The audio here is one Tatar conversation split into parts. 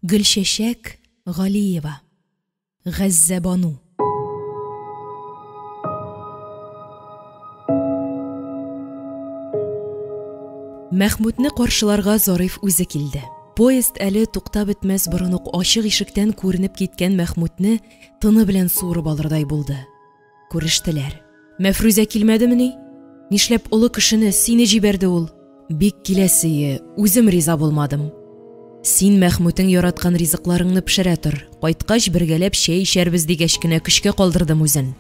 Гөлчәчәк Галиева. Газзәбану. Мәхмүтне каршыларга Зариф үзе килде. Поезд әле туктап бетмәс борын ук ачык ишектән күренеп киткән Мәхмүтне тыны белән суырып алырдай булды. Күрештеләр. Мәфрүзә килмәдемени? Нишләп олы кешене, сине җибәрде ул? Бик киләсее, үзем риза булмадым. Син Мәхмүтең яраткан ризыкларыңны пешерә тор, кайткач бергәләп чәй эчәрбез дигәч кенә көчкә калдырдым үзен.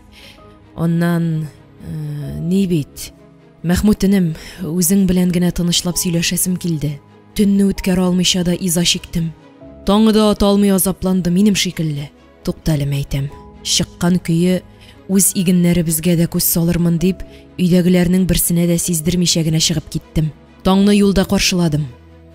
Аннан, ни бит, Мәхмүт энем, үзең белән генә тынычлап сөйләшәсем килде. Төнне үткәрә алмыйча да иза чиктем. Таңы да ата алмый азапланды минем шикелле. Туктале, мәйтәм, чыккан көе үз игеннәребезгә дә күз салырмын дип, өйдәгеләрнең берсенә дә сиздермичә генә чыгып киттем. Таңны юлда каршыладым.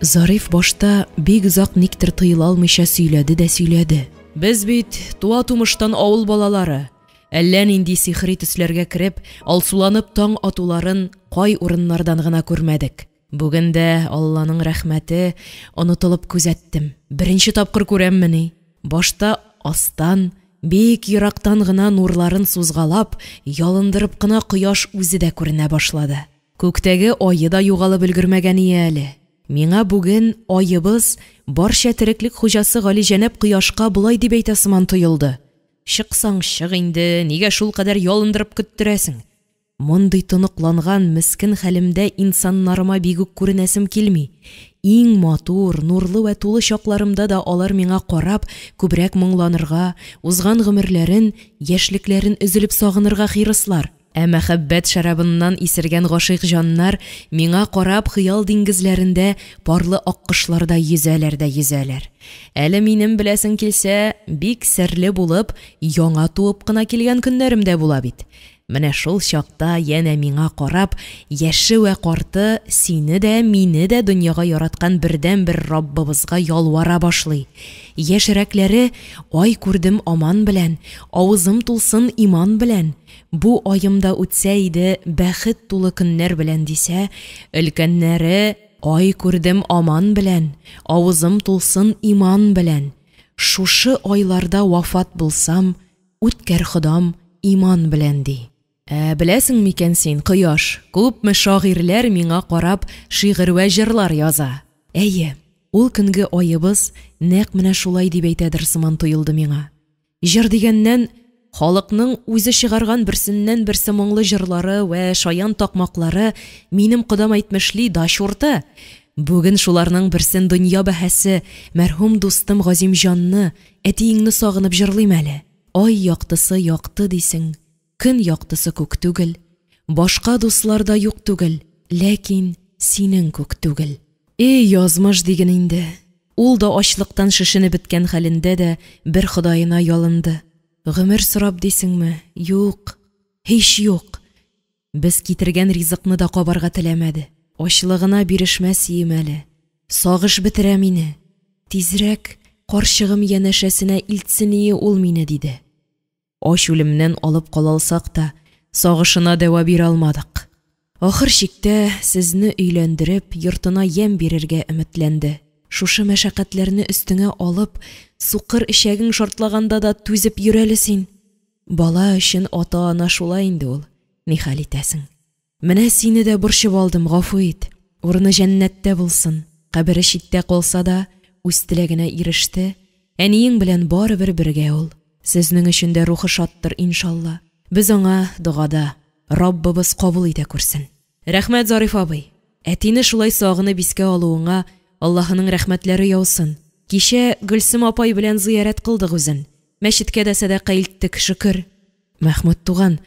Зариф башта бик озак никтер тыела алмыйча сөйләде дә сөйләде. Без бит туа-тумыштан авыл балалары. Әллә нинди сихри төсләргә кереп, алсуланып таң атуларын кай урыннардан гына күрмәдек. Бүген дә, Алланың рәхмәте, онытылып күзәттем. Беренче тапкыр күрәммени? Башта астан, бик ерактан гына нурларын сузгалап, ялындырып кына кояш үзе дә күренә башлады. Күктәге ае да югалып өлгермәгән ие әле. Миңа бүген аебыз, барча тереклек хуҗасы галиҗәнап кояшка болай дип әйтә сыман тоелды: Чыксаң чык инде, нигә шулкадәр ялындырып көттерәсең? Мондый тоныкланган, мескен хәлемдә инсаннарыма бигүк күренәсем килми. Иң матур, нурлы вә тулы чакларымда да алар миңа карап, күбрәк моңланырга, узган гомерләрен, яшьлекләрен өзелеп сагынырга хирыслар. Ә мәхәббәт шәрабыннан исергән гашыйк җаннар миңа карап хыял диңгезләрендә парлы аккошлардай йөзәләр дә йөзәләр. Әле минем, беләсең килсә, бик серле булып, яңа туып кына килгән көннәрем дә була бит. Менә шул чакта янә миңа карап, яше вә карты сине дә, мине дә дөньяга яраткан бердәнбер Раббыбызга ялвара башлый. Яшьрәкләре, Ай күрдем аман белән, авызым тулсын иман белән, бу аем да үтсә иде бәхет тулы көннәр белән дисә, өлкәннәре, Ай күрдем аман белән, авызым тулсын иман белән, шушы айларда вафат булсам, Үткәр Ходам иман белән, ди. Ә беләсең микән син, кояш, күпме шагыйрьләр миңа карап шигырь вә җырлар яза. Әйе, ул көнге аебыз нәкъ менә шулай дип әйтәдер сыман тоелды миңа. Җыр дигәннән, халыкның үзе чыгарган берсеннән-берсе моңлы җырлары вә шаян такмаклары, минем кодам әйтмешли, да чурты! Бүген шуларның берсен дөнья бәһасе, мәрхүм дустым Газимҗанны, Әтиеңне сагынып җырлыйм әле. Ай яктысы якты дисең, көн яктысы күк түгел, башка дуслар да юк түгел, ләкин синең күк түгел. И язмыш диген инде, ул да ачлыктан шешенеп беткән хәлендә дә бер Ходаена ялынды. Гомер сорап дисеңме, юк, һич юк. Без китергән ризыкны да кабарга теләмәде. Ачлыгына бирешмәс ием әле. Сагыш бетерә мине. Тизрәк карчыгым янәшәсенә илтсение ул мине, диде. Ач үлемнән алып кала алсак та, сагышына дәва бирә алмадык. Ахыр чиктә сезне өйләндереп, йортына ямь бирергә өметләнде. Шушы мәшәкатьләрне өстеңә алып, сукыр эчәгең шартлаганда да түзеп йөр әле син. Бала өчен ата-ана шулай инде ул, нихәл итәсең. Менә сине дә борчып алдым, гафу ит. Урыны җәннәттә булсын, кабере читтә калса да, үз теләгенә иреште, әниең белән барыбер бергә ул. Сезнең өчен дә рухы шаттыр, иншалла. Без аңа догада, Раббыбыз кабул итә күрсен. Рәхмәт, Зариф абый. Әтине шулай сагынып искә алуыңа Аллаһының рәхмәтләре яусын. Кичә Гөлсем апай белән зыярәт кылдык үзен. Мәчеткә дә сәдака илттек, шөкер. Мәхмүт туган,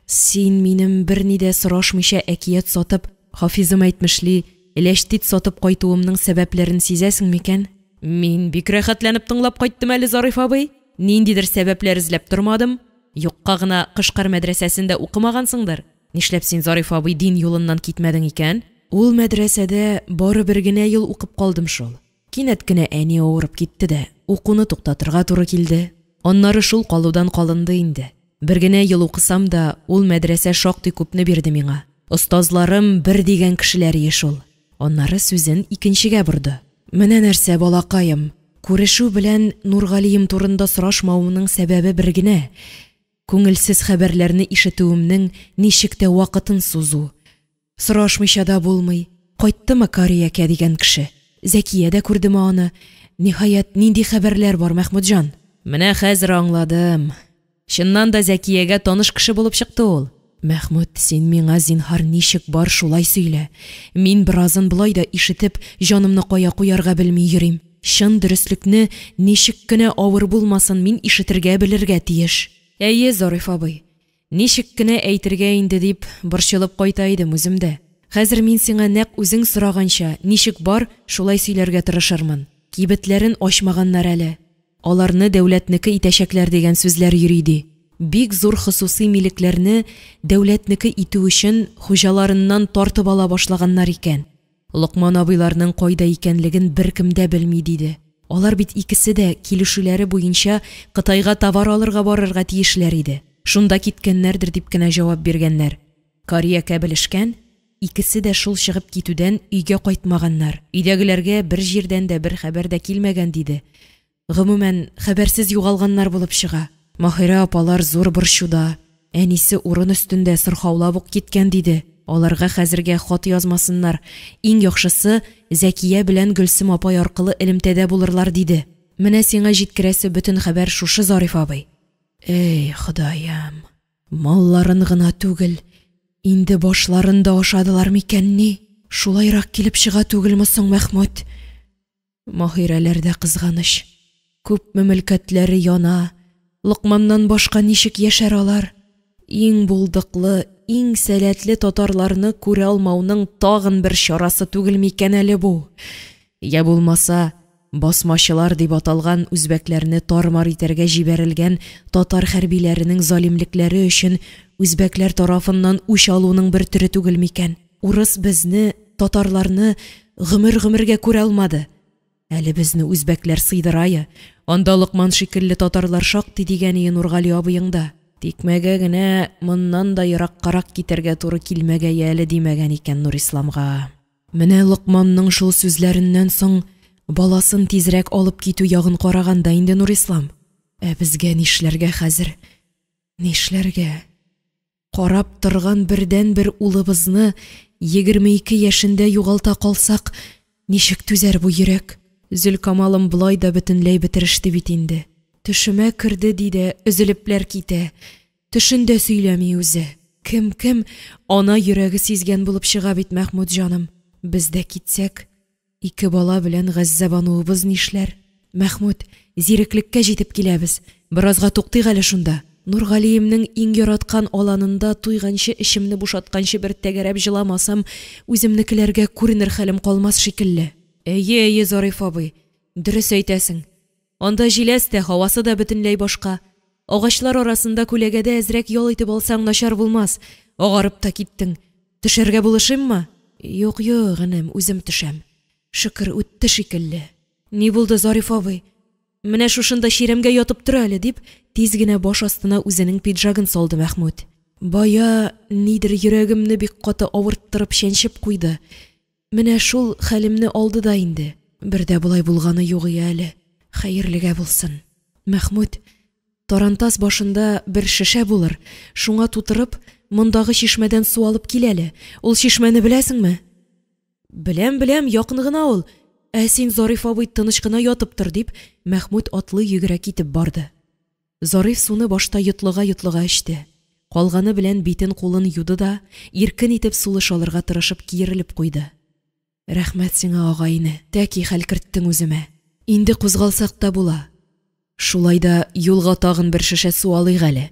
син минем берни дә сорашмыйча әкият сатып, Хафизым әйтмешли, ләчтит сатып кайтуымның сәбәпләрен сизәсең микән? Мин бик рәхәтләнеп тыңлап кайттым әле, Зариф абый. Ниндидер сәбәпләр эзләп тормадым. Юкка гына Кышкар мәдрәсәсендә укымагансыңдыр. Нишләп син, Зариф абый, дин юлыннан китмәдең икән? Ул мәдрәсәдә бары бер генә ел укып калдым шул. Кинәт кенә әни авырып китте дә, укуны туктатырга туры килде. Аннары шул калудан калынды инде. Бер генә ел укысам да, ул мәдрәсә шактый күпне бирде миңа. Остазларым бер дигән кешеләр ие шул. Аннары сүзен икенчегә борды. Менә нәрсә, балакаем, Күрешү белән Нургалием турында сорашмавымның сәбәбе бер генә – күңелсез хәбәрләрне ишетүемнең ничек тә вакытын сузу. Сорашмыйча да булмый, кайттымы Кариякә дигән кеше, Зәкия дә күрдеме аны? Ниһаять, нинди хәбәрләр бар, Мәхмүтҗан? Менә хәзер аңладым. Чыннан да Зәкиягә таныш кеше булып чыкты ул. Мәхмүт, син миңа, зинһар, ничек бар, шулай сөйлә. Мин беразын болай да ишетеп, җанымны кая куярга белми йөрим. Чын дөреслекне, ничек кенә авыр булмасын, мин ишетергә, белергә тиеш. Әйе, Зариф абый, ничек кенә әйтергә инде дип, борчылып кайта идем үзем дә. Хәзер мин сиңа нәкъ үзең сораганча, ничек бар, шулай сөйләргә тырышырмын. Кибетләрен ачмаганнар әле. Аларны дәүләтнеке итәчәкләр дигән сүзләр йөри, ди. Бик зур хосусый милекләрне дәүләтнеке итү өчен хуҗаларыннан тартып ала башлаганнар икән. Локман абыйларның кайда икәнлеген беркем дә белми, диде. Алар бит икесе дә, килешүләре буенча, Кытайга товар алырга барырга тиешләр иде. Шунда киткәннәрдер дип кенә җавап биргәннәр. Кариякә белешкән, икесе дә шул чыгып китүдән өйгә кайтмаганнар. Өйдәгеләргә бер җирдән дә бер хәбәр дә килмәгән, диде. Гомумән, хәбәрсез югалганнар булып чыга. Маһирә апалар зур борчуда, әнисе урын өстендә сырхаулап ук киткән, диде. Аларга хәзергә хат язмасыннар, иң яхшысы, Зәкия белән Гөлсем апай аркылы элемтәдә булырлар, диде. Менә сиңа җиткерәсе бөтен хәбәр шушы, Зариф абый. Әй, Ходаем, малларын гына түгел, инде башларын да ашадылар микәнни? Шулайрак килеп чыга түгелме соң, Мәхмүт? Маһирәләр дә кызганыч. Күпме мөлкәтләре яна, Локманнан башка ничек яшәр алар? Иң булдыклы, иң сәләтле татарларны күрә алмауның тагын бер чарасы түгел микән әле бу? Йә булмаса, басмачылар дип аталган үзбәкләрне тар-мар итәргә җибәрелгән татар хәрбиләренең залимлекләре өчен үзбәкләр тарафыннан үч алуның бер төре түгел микән? Урыс безне, татарларны, гомер-гомергә күрә алмады. Әле безне үзбәкләр сыйдырае, анда Локман шикелле татарлар шактый дигәние Нургали абыең да. Тикмәгә генә моннан да ераккарак китәргә туры килмәгәе әле димәгән икән Нурисламга. Менә Локманның шул сүзләреннән соң баласын тизрәк алып китү ягын караган да инде Нурислам. Ә безгә нишләргә хәзер? Нишләргә? Карап торган бердәнбер улыбызны 22 яшендә югалта калсак, ничек түзәр бу йөрәк? Зөлкамалым болай да бөтенләй бетереште бит инде. Төшемә керде, ди дә, өзелепләр китә. Төшен дә сөйләми үзе. Кем-кем, ана йөрәге сизгән булып чыга бит Мәхмүт җаным. Без дә китсәк, Ике бала белән Газзәбануыбыз нишләр? Мәхмүт, зиреклеккә җитеп киләбез, беразга туктыйк әле шунда. Нургалиемнең иң яраткан аланында туйганчы эчемне бушатканчы бер тәгәрәп җыламасам, үземнекеләргә күренер хәлем калмас шикелле. Әйе, әйе, Зариф абый, дөрес әйтәсең. Анда җиләс тә, һавасы да бөтенләй башка. Агачлар арасында күләгәдә әзрәк ял итеп алсаң, начар булмас. Агарып та киттең. Төшәргә булышыйммы? Юк, юк, энем, үзем төшәм. Шөкер, үтте шикелле. Ни булды, Зариф абый? Менә шушында чирәмгә ятып тор әле, дип, тиз генә баш астына үзенең пиджагын салды Мәхмүт. Бая нидер йөрәгемне бик каты авырттырып чәнчеп куйды. Менә шул хәлемне алды да инде. Бер дә болай булганы юк ие әле. Хәерлегә булсын. Мәхмүт, тарантас башында бер шешә булыр, шуңа тутырып, мондагы чишмәдән су алып кил әле. Ул чишмәне беләсеңме? Беләм, беләм, якын гына ул. Ә син, Зариф абый, тыныч кына ятып тор, дип, Мәхмүт атлый-йөгерә китеп барды. Зариф суны башта йотлыга-йотлыга эчте, калганы белән битен-кулын юды да, иркен итеп сулыш алырга тырышып киерелеп куйды. Рәхмәт сиңа, агай-эне, тәки хәл керттең үземә. Инде кузгалсак та була. Шулай да юлга тагын бер шешә су алыйк әле.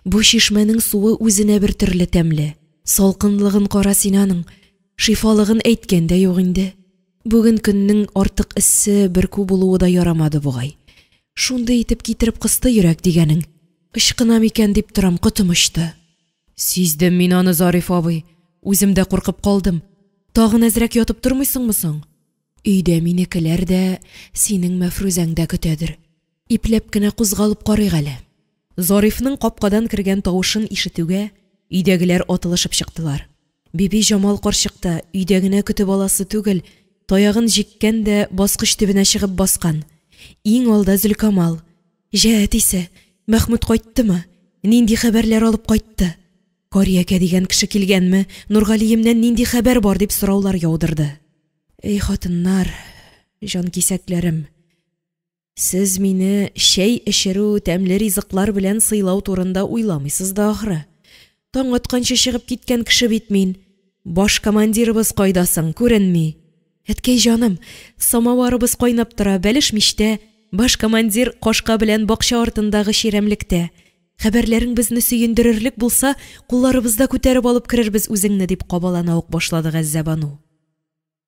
Бу чишмәнең суы үзенә бер төрле тәмле. Салкынлыгын кара син аның, шифалыгын әйткән дә юк инде. Бүген көннең артык эссе, бөркү булуы да ярамады бугай. Шундый итеп китереп кысты йөрәк дигәнең. Ычкынам икән дип торам, котым очты. Сиздем мин аны, Зариф абый. Үзем дә куркып калдым. Тагын әзрәк ятып тормыйсыңмы соң? Өйдә минекеләр дә, синең Мәфрүзәң дә көтәдер. Ипләп кенә кузгалып карыйк әле. Зарифның капкадан кергән тавышын ишетүгә, өйдәгеләр атылышып чыктылар. Бибиҗамал карчык та өйдә генә көтеп аласы түгел, таягын җиккән дә баскыч төбенә чыгып баскан. Иң алда Зөлкамал. Җә, әтисе, Мәхмүт кайттымы? Нинди хәбәрләр алып кайтты? Карьякә дигән кеше килгәнме, Нургалиемнән нинди хәбәр бар, дип сораулар яудырды. Эй, хатыннар, җанкисәкләрем! Сез мине чәй эчерү, тәмле ризыклар белән сыйлау турында уйламыйсыз да, ахры. Таң атканчы чыгып киткән кеше бит мин. Баш командирыбыз кайда соң, күренми. Әткәй җаным, самаварыбыз кайнап тора, бәлеш мичтә, баш командир кашка белән бакча артындагы чирәмлектә. Хәбәрләрең безне сөендерерлек булса, кулларыбызда күтәреп алып керербез үзеңне, дип кабалана ук башлады Газзәбану.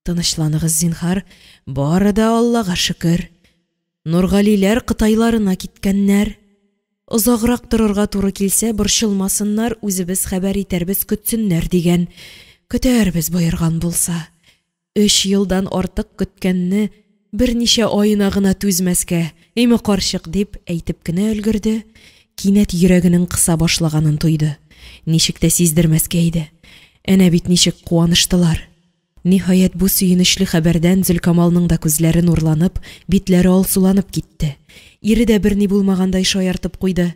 Тынычланыгыз, зинһар, бары да Аллага шөкер. Нургалиләр Кытайларына киткәннәр. Озаграк торырга туры килсә, борчылмасыннар, үзебез хәбәр итәрбез, көтсеннәр, дигән. Көтәрбез, боерган булса. Өч елдан артык көткәнне берничә аена гына түзмәскә, әйме, карчык, дип әйтеп кенә өлгерде, кинәт йөрәгенең кыса башлаганын тойды. Ничек тә сиздермәскә иде. Әнә бит ничек куаныштылар. Ниһаять, бу сөенечле хәбәрдән Зөлкамалның да күзләре нурланып, битләре алсуланып китте. Ире дә берни булмагандай шаяртып куйды.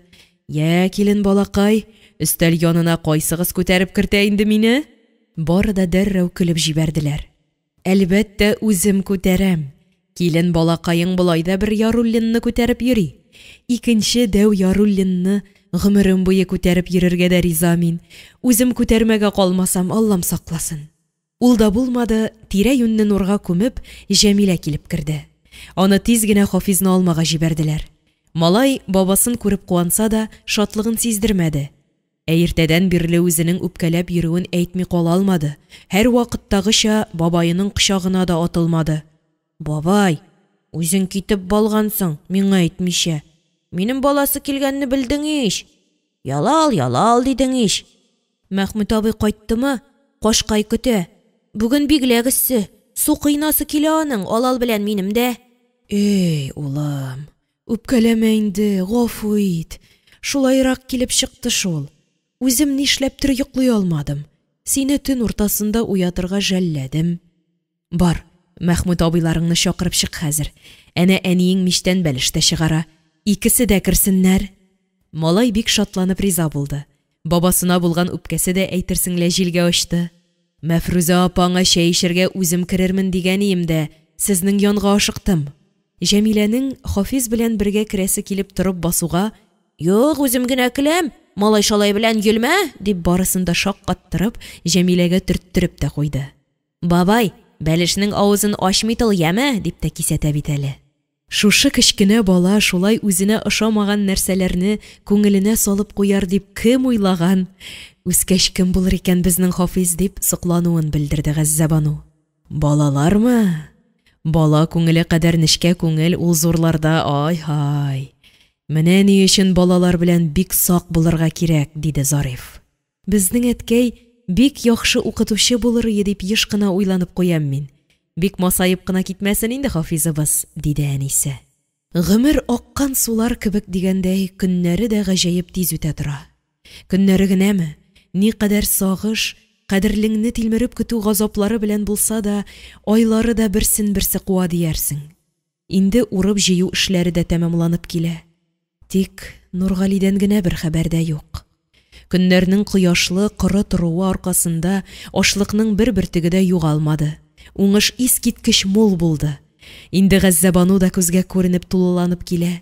«Йә, килен балакай, өстәл янына кайсыгыз күтәреп кертә инде мине?» Бары да дәррәү көлеп җибәрделәр. «Әлбәттә, үзем күтәрәм. Килен балакаең болай да бер Яруллинны күтәреп йөри. Икенче дәү Яруллинны гомерем буе күтәреп йөрергә дә риза мин. Үзем күтәрмәгә калмасам, Аллам сакласын!» Ул да булмады, тирә-юньне нурга күмеп, Җәмилә килеп керде. Аны тиз генә Хафизны алмага җибәрделәр. Малай, бабасын күреп куанса да, шатлыгын сиздермәде. Ә иртәдән бирле үзенең үпкәләп йөрүен әйтми кала алмады, һәрвакыттагыча бабаеның кочагына да атылмады. Бабай, үзең китеп балгансың, миңа әйтмичә. Минем баласы килгәнне белдең ич. Ялал, ялал дидең ич. Мәхмүт абый кайттымы? Кашкай көтә. Бүген бигләк эссе. Су коенасы килә аның, Алал белән минем дә. Эй, улым, үпкәләмә инде, гафу ит. Шулайрак килеп чыкты шул. Үзем нишләптер йоклый алмадым. Сине төн уртасында уятырга жәлләдем. Бар, Мәхмүт абыйларыңны чакырып чык хәзер. Әнә әниең мичтән бәлеш тә чыгара. Икесе дә керсеннәр. Малай бик шатланып риза булды. Бабасына булган үпкәсе дә әйтерсең лә җилгә очты. Мәфрүзә апаңа чәй эчәргә үзем керермен дигәнием дә, сезнең янга ашыктым. Җәмиләнең Хафиз белән бергә керәсе килеп торып басуга, Юк, үзем генә келәм, малай-шалай белән йөлмә, дип барысын да шаккаттырып, Җәмиләгә төрттереп тә куйды. Бабай, бәлешнең авызын ачмый тол, яме, дип тә кисәтә бит әле. Шушы кечкенә бала шулай үзенә ошамаган нәрсәләрне күңеленә салып куяр дип кем уйлаган? Үскәч кем булыр икән безнең Хафиз, дип соклануын белдерде Газзәбану. Балалармы? Бала күңеле кадәр нечкә күңел ул зурларда, ай-һай. Менә ни өчен балалар белән бик сак булырга кирәк, диде Зариф. Безнең әткәй бик яхшы укытучы булыр ие дип еш кына уйланып куям мин. Бик масаеп кына китмәсен инде Хафизыбыз, диде әнисе. Гомер аккан сулар кебек дигәндәй, көннәре дә гаҗәеп тиз үтә тора. Көннәре генәме, никадәр сагыш, кадерлеңне тилмереп көтү газаплары белән булса да, айлары да берсен-берсе куа диярсең. Инде урып-җыю эшләре дә тәмамланып килә. Тик Нургалидән генә бер хәбәр дә юк. Көннәрнең кояшлы, коры торуы аркасында ашлыкның бер бөртеге дә югалмады. Уңыш искиткеч мул булды. Инде Газзәбану да күзгә күренеп тулыланып килә.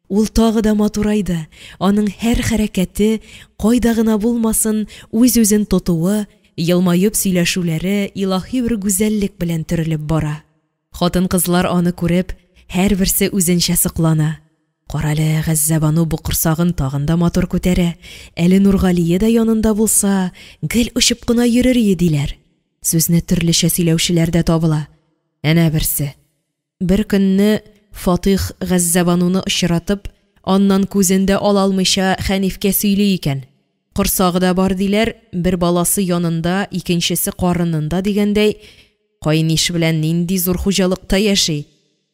Ул тагы да матурайды, аның һәр хәрәкәте, кайда гына булмасын, үз-үзен тотуы, елмаеп сөйләшүләре илаһи бер гүзәллек белән төрелеп бара. Хатын-кызлар аны күреп, һәрберсе үзенчә соклана. Карале, Газзәбану бу корсагын тагын да матур күтәрә, әле Нургалие дә янында булса, гел очып кына йөрер ие, диләр. Сүзне төрлечә сөйләүчеләр дә табыла. Әнә берсе. Бер көнне Фатыйх Газзәбануны очратып, аннан күзен дә ала алмыйча Хәнифкә сөйли икән. Корсагы да бар, диләр, бер баласы янында, икенчесе карынында дигәндәй, Каениш белән нинди зур хуҗалыкта яши.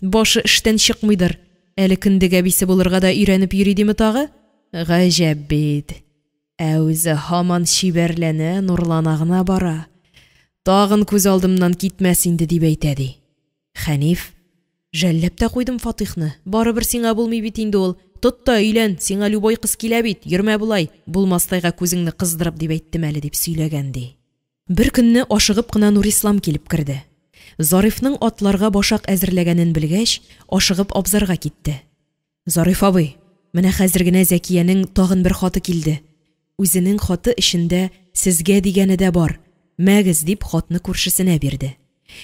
Башы эштән чыкмыйдыр. Әле кендек әбисе булырга да өйрәнеп йөри диме тагы? Гаҗәп бит. Ә үзе һаман чибәрләнә, нурлана гына бара. Тагын күз алдымнан китмәс инде, дип әйтә, ди. Хәниф. Жәлләп тә куйдым Фатихны, барыбер сиңа булмый бит инде ул, тот та өйлән, сиңа любой кыз килә бит, йөрмә болай, булмастайга күзеңне кыздырып, дип әйттем әле, дип сөйләгән, ди. Беркөнне ашыгып кына Нурислам килеп керде. Зарифның атларга башак әзерләгәнен белгәч, ашыгып абзарга китте. Зариф абый, менә хәзер генә Зәкиянең тагын бер хаты килде. Үзенең хаты эчендә сезгә дигәне дә бар, мәгез, дип хатны күршесенә бирде.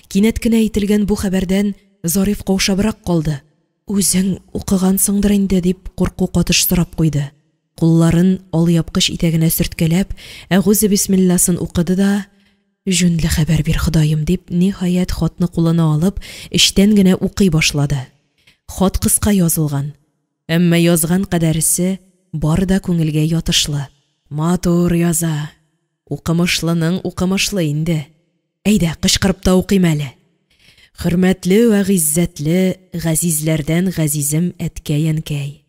Кинәт кенә әйтелгән бу хәбәрдән Зариф каушабрак калды. Үзең укыгансыңдыр инде, дип курку катыш сорап куйды. Кулларын алъяпкыч итәгенә сөрткәләп, әгузе-бисмилласын укыды да, Җүнле хәбәр бир, Ходаем, дип, ниһаять, хатны кулына алып, эчтән генә укый башлады. Хат кыска язылган. Әмма язган кадәресе бар да күңелгә ятышлы. Матур яза. Укымышлының укымышлы инде. Әйдә, кычкырып та укыйм әле. Хөрмәтле вә гыйззәтле газизләрдән газизем әткәй-әнкәй!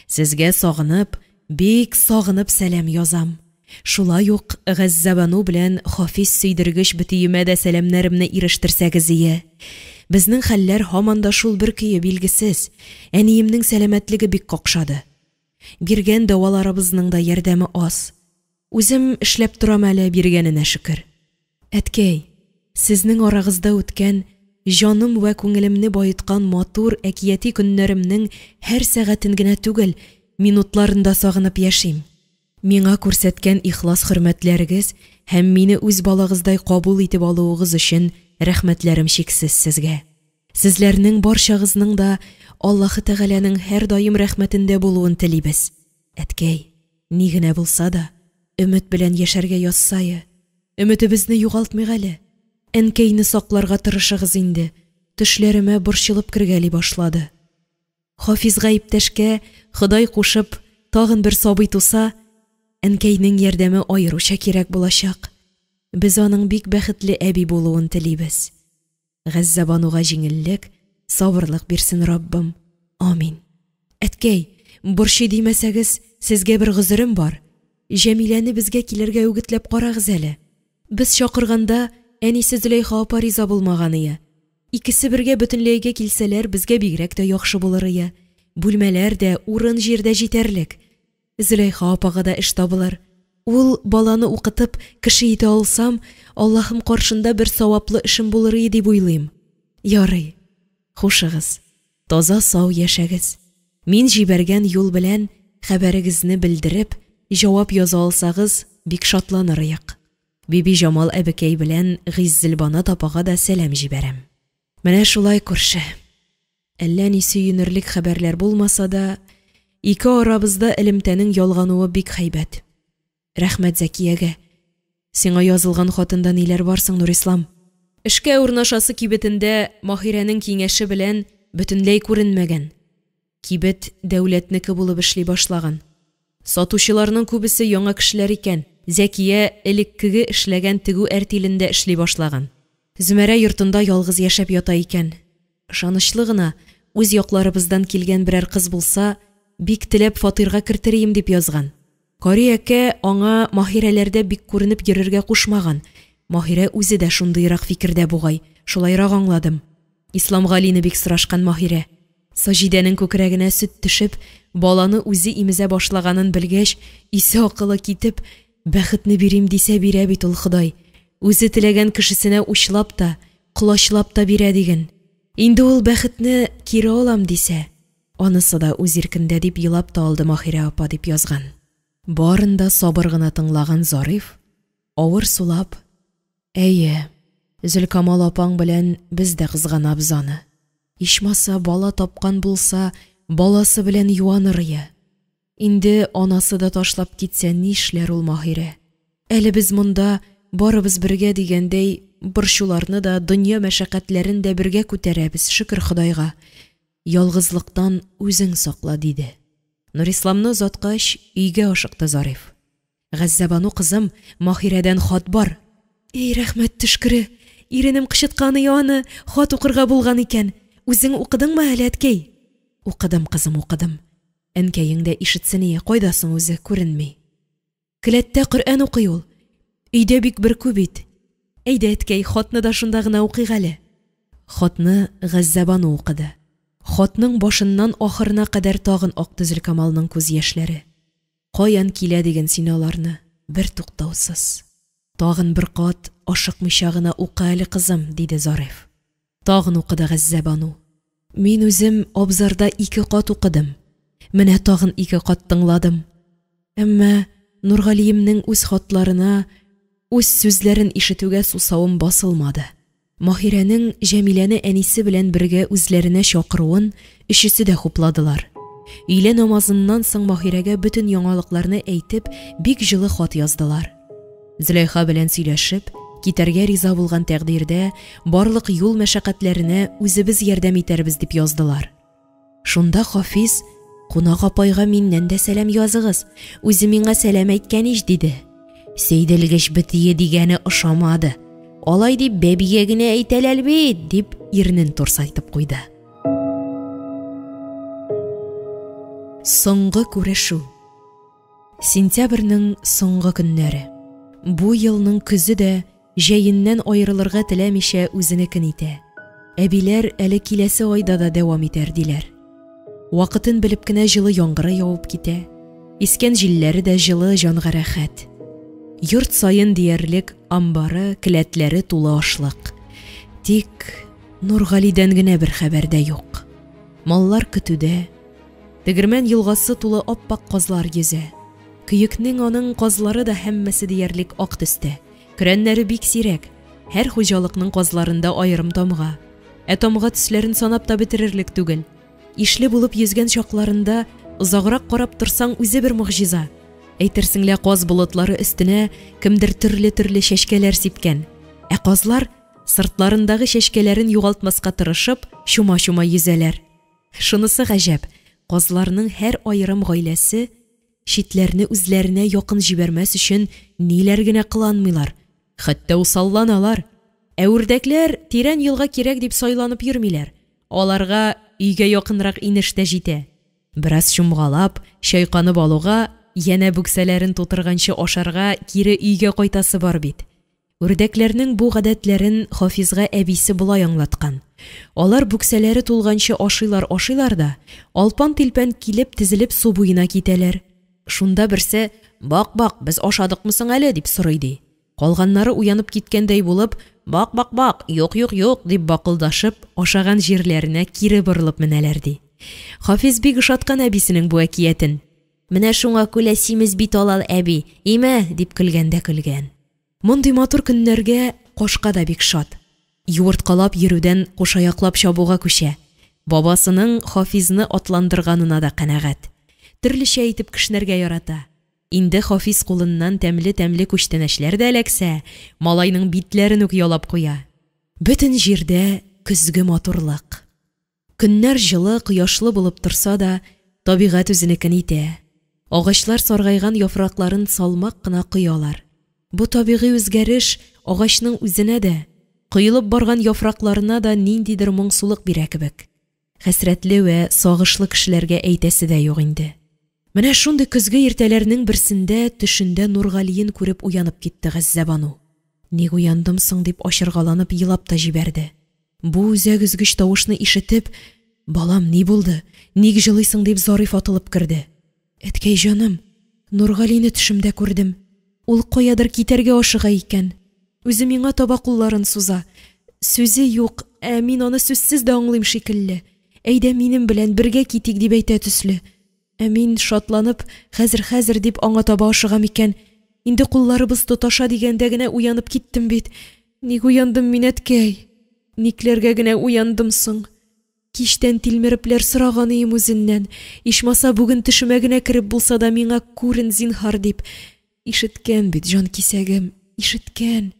Сезгә сагынып, бик сагынып сәлам язам. Шулай ук Газзәбану белән Хафиз сөйдергеч бөтиемә дә сәламнәремне ирештерсәгезие. Безнең хәлләр һаман да шул бер көе билгесез. Әниемнең сәламәтлеге бик какшады. Биргән дәваларыбызның да ярдәме аз. Үзем эшләп торам әле, биргәненә шөкер. Әткәй, сезнең арагызда үткән, җаным вә күңелемне баеткан матур әкияти көннәремнең һәр сәгатен генә түгел, минутларын да сагынып яшим. Миңа күрсәткән ихлас хөрмәтләрегез һәм мине үз балагыздай кабул итеп алуыгыз өчен рәхмәтләрем чиксез сезгә. Сезләрнең барчагызның да Аллаһы Тәгаләнең һәрдаим рәхмәтендә булуын телибез. Әткәй, ни генә булса да, өмет белән яшәргә язсае. Өметебезне югалтмыйк әле. Әнкәйне сакларга тырышыгыз инде, төшләремә борчылып кергәли башлады. Хафизга иптәшкә, Ходай кушып, тагын бер сабый туса, әнкәйнең ярдәме аеруча кирәк булачак. Без аның бик бәхетле әби булуын телибез. Газзәбануга җиңеллек, сабырлык бирсен Раббым. Амин. Әткәй, борчый димәсәгез, сезгә бер гозерем бар. Җәмиләне безгә килергә үгетләп карагыз әле. Без чакырганда, әнисе Зөләйха апа риза булмаганые. Икесе бергә бөтенләйгә килсәләр, безгә бигрәк тә яхшы булырые. Бүлмәләр дә, урын-җир дә җитәрлек. Зөләйха апага да эш табылыр. Ул баланы укытып, кеше итә алсам, Аллаһым каршында бер саваплы эшем булырые дип уйлыйм. Ярый, хушыгыз, таза-сау яшәгез. Мин җибәргән юл белән хәбәрегезне белдереп, җавап яза алсагыз, бик шатланырыек. Бибиҗамал әбекәй белән Гыйззелбанат апага да сәлам җибәрәм. Менә шулай, күрше. Әллә ни сөенерлек хәбәрләр булмаса да, ике арабызда элемтәнең ялгануы бик һәйбәт. Рәхмәт Зәкиягә. Сиңа язылган хатында ниләр бар соң, Нурислам? Эшкә урнашасы кибетендә Маһирәнең киңәше белән бөтенләй күренмәгән. Кибет дәүләтнеке булып эшли башлаган. Сатучыларның күбесе яңа кешеләр икән. Зәкия элеккеге эшләгән тегү әртилендә эшли башлаган. Зөмәрә йортында ялгыз яшәп ята икән. Ышанычлы гына, үз якларыбыздан килгән берәр кыз булса, бик теләп фатирга кертерием дип язган. Кари әкә аңа Маһирәләрдә бик күренеп йөрергә кушмаган. Маһирә үзе дә шундыйрак фикердә бугай, шулайрак аңладым. Исламгалине бик сорашкан Маһирә. Саҗидәнең күкрәгенә сөт төшеп, баланы үзе имезә башлаганын белгәч, исе-акылы китеп, бәхетне бирим дисә бирә бит ул Ходай, үзе теләгән кешесенә учлап та, колачлап та бирә диген. Инде ул бәхетне кире алам дисә, анысы да үз иркендә, дип елап та алды Маһирә апа, дип язган. Барын да сабыр гына тыңлаган Зариф, авыр сулап, Әйе, Зөлкамал апаң белән без дә кызганабыз аны. Ичмаса, бала тапкан булса, баласы белән юанырые. Инде анасы да ташлап китсә, нишләр ул Маһирә? Әле без монда барыбыз бергә дигәндәй, борчуларны да, дөнья мәшәкатьләрен дә бергә күтәрәбез, шөкер Ходайга. Ялгызлыктан үзең сакла, диде. Нурисламны озаткач, өйгә ашыкты Зариф. Газзәбану кызым, Маһирәдән хат бар. Эй, рәхмәт төшкере! Иренем кычытканые аны, хат укырга булган икән. Үзең укыдыңмы әле, әткәй? Укыдым, кызым, укыдым. Әнкәең дә ишетсение, кайда соң үзе, күренми. Келәттә Коръән укый ул. Өйдә бик бөркү бит. Әйдә, әткәй, хатны да шунда гына укыйк әле. Хатны Газзәбану укыды. Хатның башыннан ахырына кадәр тагын акты Зөлкамалның күз яшьләре. Каян килә диген син аларны, бертуктаусыз! Тагын бер кат ашыкмыйча гына укы әле, кызым, диде Зариф. Тагын укыды Газзәбану. Мин үзем абзарда 2 кат укыдым. Менә тагын 2 кат тыңладым. Әмма Нургалиемнең үз хатларына, үз сүзләрен ишетүгә сусавым басылмады. Маһирәнең Җәмиләне әнисе белән бергә үзләренә чакыруын өчесе дә хупладылар. Өйлә намазыннан соң Маһирәгә бөтен яңалыкларны әйтеп, бик җылы хат яздылар. Зөләйха белән сөйләшеп, китәргә риза булган тәкъдирдә, барлык юл мәшәкатьләренә үзебез ярдәм итәрбез дип яздылар. Шунда Хафиз: «Кунак апайга миннән дә сәлам языгыз, үзе миңа сәлам әйткән ич», диде. Сәйдәлгеч бетие дигәне ошамады. Алай дип бәбигә генә әйтәләр бит, дип ирнен турсайтып куйды. Соңгы күрешү. Сентябрьнең соңгы көннәре. Бу елның көзе дә җәеннән аерылырга теләмичә үзенекен итә. Әбиләр әле киләсе айда да дәвам итәр, диләр. Вакытын белеп кенә җылы яңгыры явып китә. Искән җилләре дә җылы, җанга рәхәт. Йорт саен диярлек амбары, келәтләре тулы ашлык. Тик Нургалидән генә бер хәбәр дә юк. Маллар көтүдә. Тегермән елгасы тулы ап-ак казлар йөзә. Көекнең аның казлары да һәммәсе диярлек ак төстә. Көрәннәре бик сирәк. Һәр хуҗалыкның казларында аерым тамга. Ә тамга төсләрен санап та бетерерлек түгел. Ишле булып йөзгән чакларында озаграк карап торсаң, үзе бер могҗиза. Әйтерсең лә каз болытлары өстенә кемдер төрле-төрле чәчкәләр сипкән. Ә казлар, сыртларындагы чәчкәләрен югалтмаска тырышып, чума-чума йөзәләр. Шунысы гаҗәп, казларның һәр аерым гаиләсе читләрне үзләренә якын җибәрмәс өчен ниләр генә кыланмыйлар, хәтта усалланалар. Ә үрдәкләр тирән елга кирәк дип сайланып йөрмиләр. Аларга өйгә якынрак инеш тә җитә. Бераз чумгалап, чайканып алуга, янә бүксәләрен тутырганчы ашарга кире өйгә кайтасы бар бит. Үрдәкләрнең бу гадәтләрен Хафизга әбисе болай аңлаткан. Алар бүксәләре тулганчы ашыйлар-ашыйлар да, алпан-тилпән килеп тезелеп су буена китәләр. Шунда берсе: «Бак-бак, без ашадыкмы соң әле?» – дип сорый ди. Калганнары уянып киткәндәй булып: «Бак-бак-бак, юк-юк-юк!» – дип бакылдашып, ашаган җирләренә кире борылып менәләр ди. Хафиз бик ошаткан әбисенең бу әкиятен. «Менә шуңа күлә симез бит алал әби, име?» – дип көлгән дә көлгән. Мондый матур көннәргә кошка да бик шат. Юырткалап йөрүдән кушаяклап чабуга күчә. Бабасының Хафизны атландырганына да канәгать. Төрлечә итеп кешнәргә ярата. Инде Хафиз кулыннан тәмле-тәмле күчтәнәчләр дә эләксә, малайның битләрен үк ялап куя. Бөтен җирдә көзге матурлык. Көннәр җылы, кояшлы булып торса да, табигать үзенекен итә. Агачлар саргайган яфракларын салмак кына коялар. Бу табигый үзгәреш агачның үзенә дә, коелып барган яфракларына да ниндидер моңсулык бирә кебек. Хәсрәтле вә сагышлы кешеләргә әйтәсе дә юк инде. Менә шундый көзге иртәләрнең берсендә төшендә Нургалиен күреп уянып китте Газзәбану. Ник уяндым соң дип ачыргаланып елап та җибәрде. Бу үзәк өзгеч тавышны ишетеп, «Балам, ни булды? Ник җылыйсың?» дип Зариф атылып керде. «Әткәй җаным, Нургалине төшемдә күрдем. Ул каядыр китәргә ашыга икән. Үзе миңа таба кулларын суза. Сүзе юк, ә мин аны сүзсез дә аңлыйм шикелле. Әйдә минем белән бергә китик дип әйтә төсле. Ә мин шатланып, хәзер-хәзер дип аңа таба ашыгам икән. Инде кулларыбыз тоташа дигәндә генә уянып киттем бит. Ник уяндым мин, әткәй? Никләргә генә уяндым соң? Кичтән тилмерепләр сораган ием үзеннән. Ичмаса бүген төшемә генә кереп булса да миңа күрен зинһар дип. Ишеткән бит, җан кисәгем, ишеткән.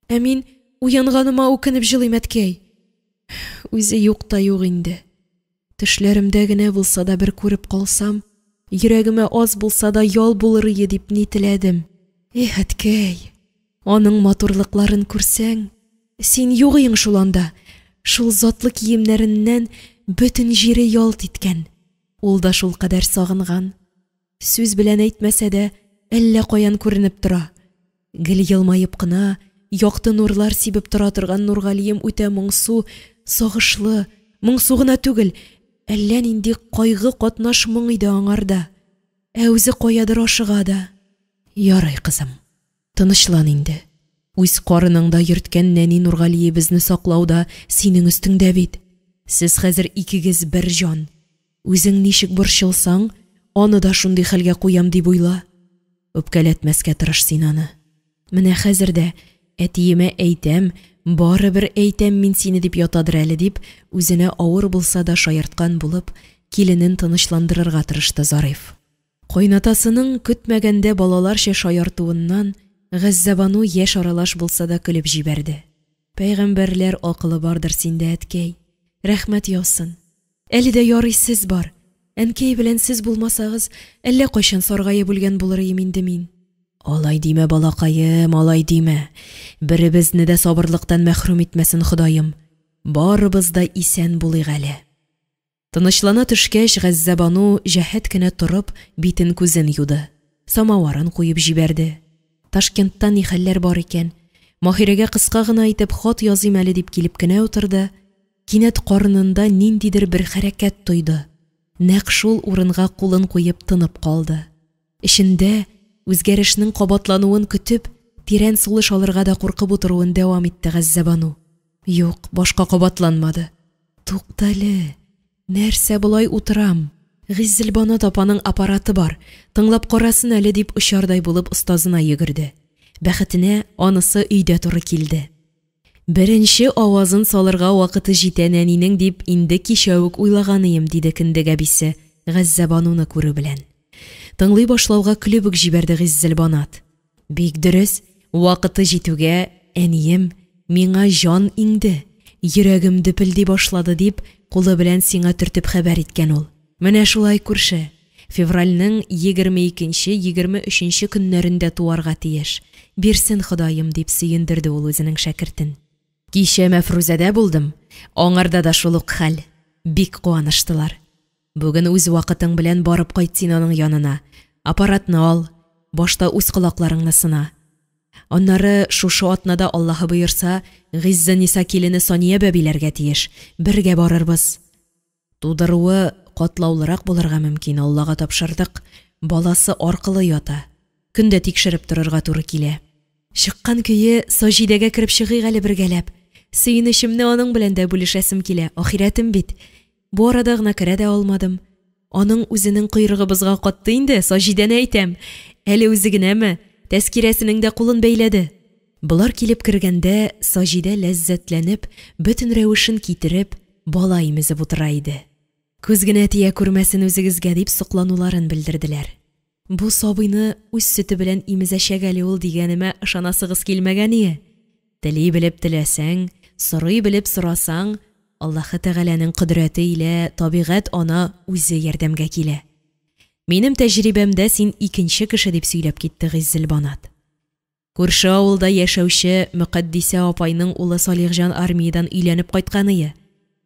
Ә мин уянганыма үкенеп җылыйм, әткәй. Үзе юк та юк инде. Төшләремдә генә булса да бер күреп калсам, йөрәгемә аз булса да ял булыр ие дип ни теләдем. Эх, әткәй, аның матурлыкларын күрсәң, син юк иең шул анда. Шул затлы киемнәреннән бөтен җире ялт иткән. Ул да шул кадәр сагынган. Сүз белән әйтмәсә дә, әллә каян күренеп тора. Гел елмаеп кына, якты нурлар сибеп тора торган Нургалием үтә моңсу, сагышлы, Моңсу гына түгел, әллә нинди кайгы катнаш моң иде аңарда. Ә үзе каядыр ашыга да. Ярый, кызым, тынычлан инде. Үз карыныңда йөрткән нәни Нургалиебезне саклау да синең өстеңдә бит. Сез хәзер икегез бер җан. Үзең ничек борчылсаң, аны да шундый хәлгә куям дип уйла. Үпкәләтмәскә тырыш син аны. Менә хәзер дә әтиемә әйтәм, барыбер әйтәм мин сине дип ятадыр әле, дип, үзенә авыр булса да шаярткан булып, киленен тынычландырырга тырышты Зариф. Кайнатасының көтмәгәндә балаларча шаяртуыннан Газзәбану яшь аралаш булса да көлеп җибәрде. Пәйгамбәрләр акылы бардыр синдә, әткәй. Рәхмәт яусын. Әле дә ярый сез бар. Әнкәй белән сез булмасагыз, әллә кайчан саргаеп үлгән булыр ием инде мин. Алай димә, балакаем, алай димә. Беребезне дә сабырлыктан мәхрүм итмәсен Ходаем. Барыбыз да исән булыйк әле. Тынычлана төшкәч, Газзәбану җәһәт кенә торып, битен-күзен юды, самаварын куеп җибәрде. Ташкентта ни хәлләр бар икән? Маһирәгә кыска гына итеп хат языйм әле дип килеп кенә утырды, кинәт карынында ниндидер бер хәрәкәт тойды. Нәкъ шул урынга кулын куеп тынып калды. Эчендә үзгәрешнең кабатлануын көтеп, тирән сулыш алырга да куркып утыруын дәвам итте Газзәбану. Юк, башка кабатланмады. Туктале, нәрсә болай утырам? Гыйззелбанат апаның аппараты бар, тыңлап карасын әле, дип очардай булып остазына йөгерде. Бәхетенә, анысы өйдә туры килде. Беренче авазын салырга вакыты җитә нәнинең дип инде кичә үк уйлаганыем, диде кендек әбисе, Газзәбануны күрү белән. Тыңлый башлауга көлеп үк җибәрде Гыйззелбанат. Бик дөрес, вакыты җитүгә, әнием, миңа җан иңде, йөрәгем дөпелди башлады, дип, кулы белән сиңа төртеп хәбәр иткән ул. Менә шулай, күрше, февральнең 22-23 нче көннәрендә туарга тиеш, бирсен Ходаем, дип сөендерде ул үзенең шәкертен. Кичә Мәфрүзәдә булдым, аңарда да шул ук хәл, бик куаныштылар. Бүген үз вакытың белән барып кайт син аның янына. Аппаратны ал, башта үз колакларыңны сына. Аннары шушы атнада, Аллаһы боерса, Гыйззениса килене Сания бәбиләргә тиеш, бергә барырбыз. Тудыруы катлаулырак булырга мөмкин, Аллага тапшырдык, баласы аркылы ята, көн дә тикшереп торырга туры килә. Чыккан көе Саҗидәгә кереп чыгыйк әле бергәләп. Сөенечемне аның белән дә бүлешәсем килә, ахирәтем бит. Бу арада гына керә дә алмадым. Аның үзенең койрыгы бозга катты инде, Саҗидәне әйтәм. Әле үзе генәме, Тәскирәсенең дә кулын бәйләде. Болар килеп кергәндә, Саҗидә ләззәтләнеп, бөтен рәвешен китереп, бала имезеп утыра иде. Күз генә тия күрмәсен үзегезгә, дип соклануларын белдерделәр. Бу сабыйны үз сөте белән имезәчәк әле ул дигәнемә ышанасыгыз килмәгәние. Тели белеп теләсәң, сорый белеп сорасаң, Аллаһы Тәгаләнең кодрәте илә табигать-ана үзе ярдәмгә килә. Минем тәҗрибәмдә син икенче кеше, дип сөйләп китте Гыйззелбанат. Күрше авылда яшәүче Мөкатдисә апайның улы Салихҗан армиядән өйләнеп кайтканые.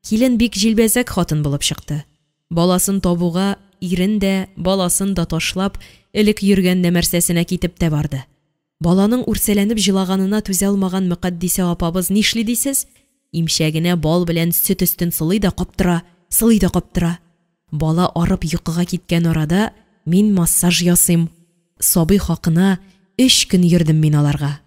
Килен бик җилбәзәк хатын булып чыкты. Баласын табуга, ирен дә, баласын да ташлап, элек йөргән нәмәрсәсенә китеп тә барды. Баланың үрсәләнеп җылаганына түзә алмаган Мөкатдисә апабыз нишли дисез? Имчәгенә бал белән сөт өстен сылый да каптыра, сылый да каптыра. Бала арып йокыга киткән арада мин массаж ясыйм. Сабый хакына өч көн йөрдем мин аларга.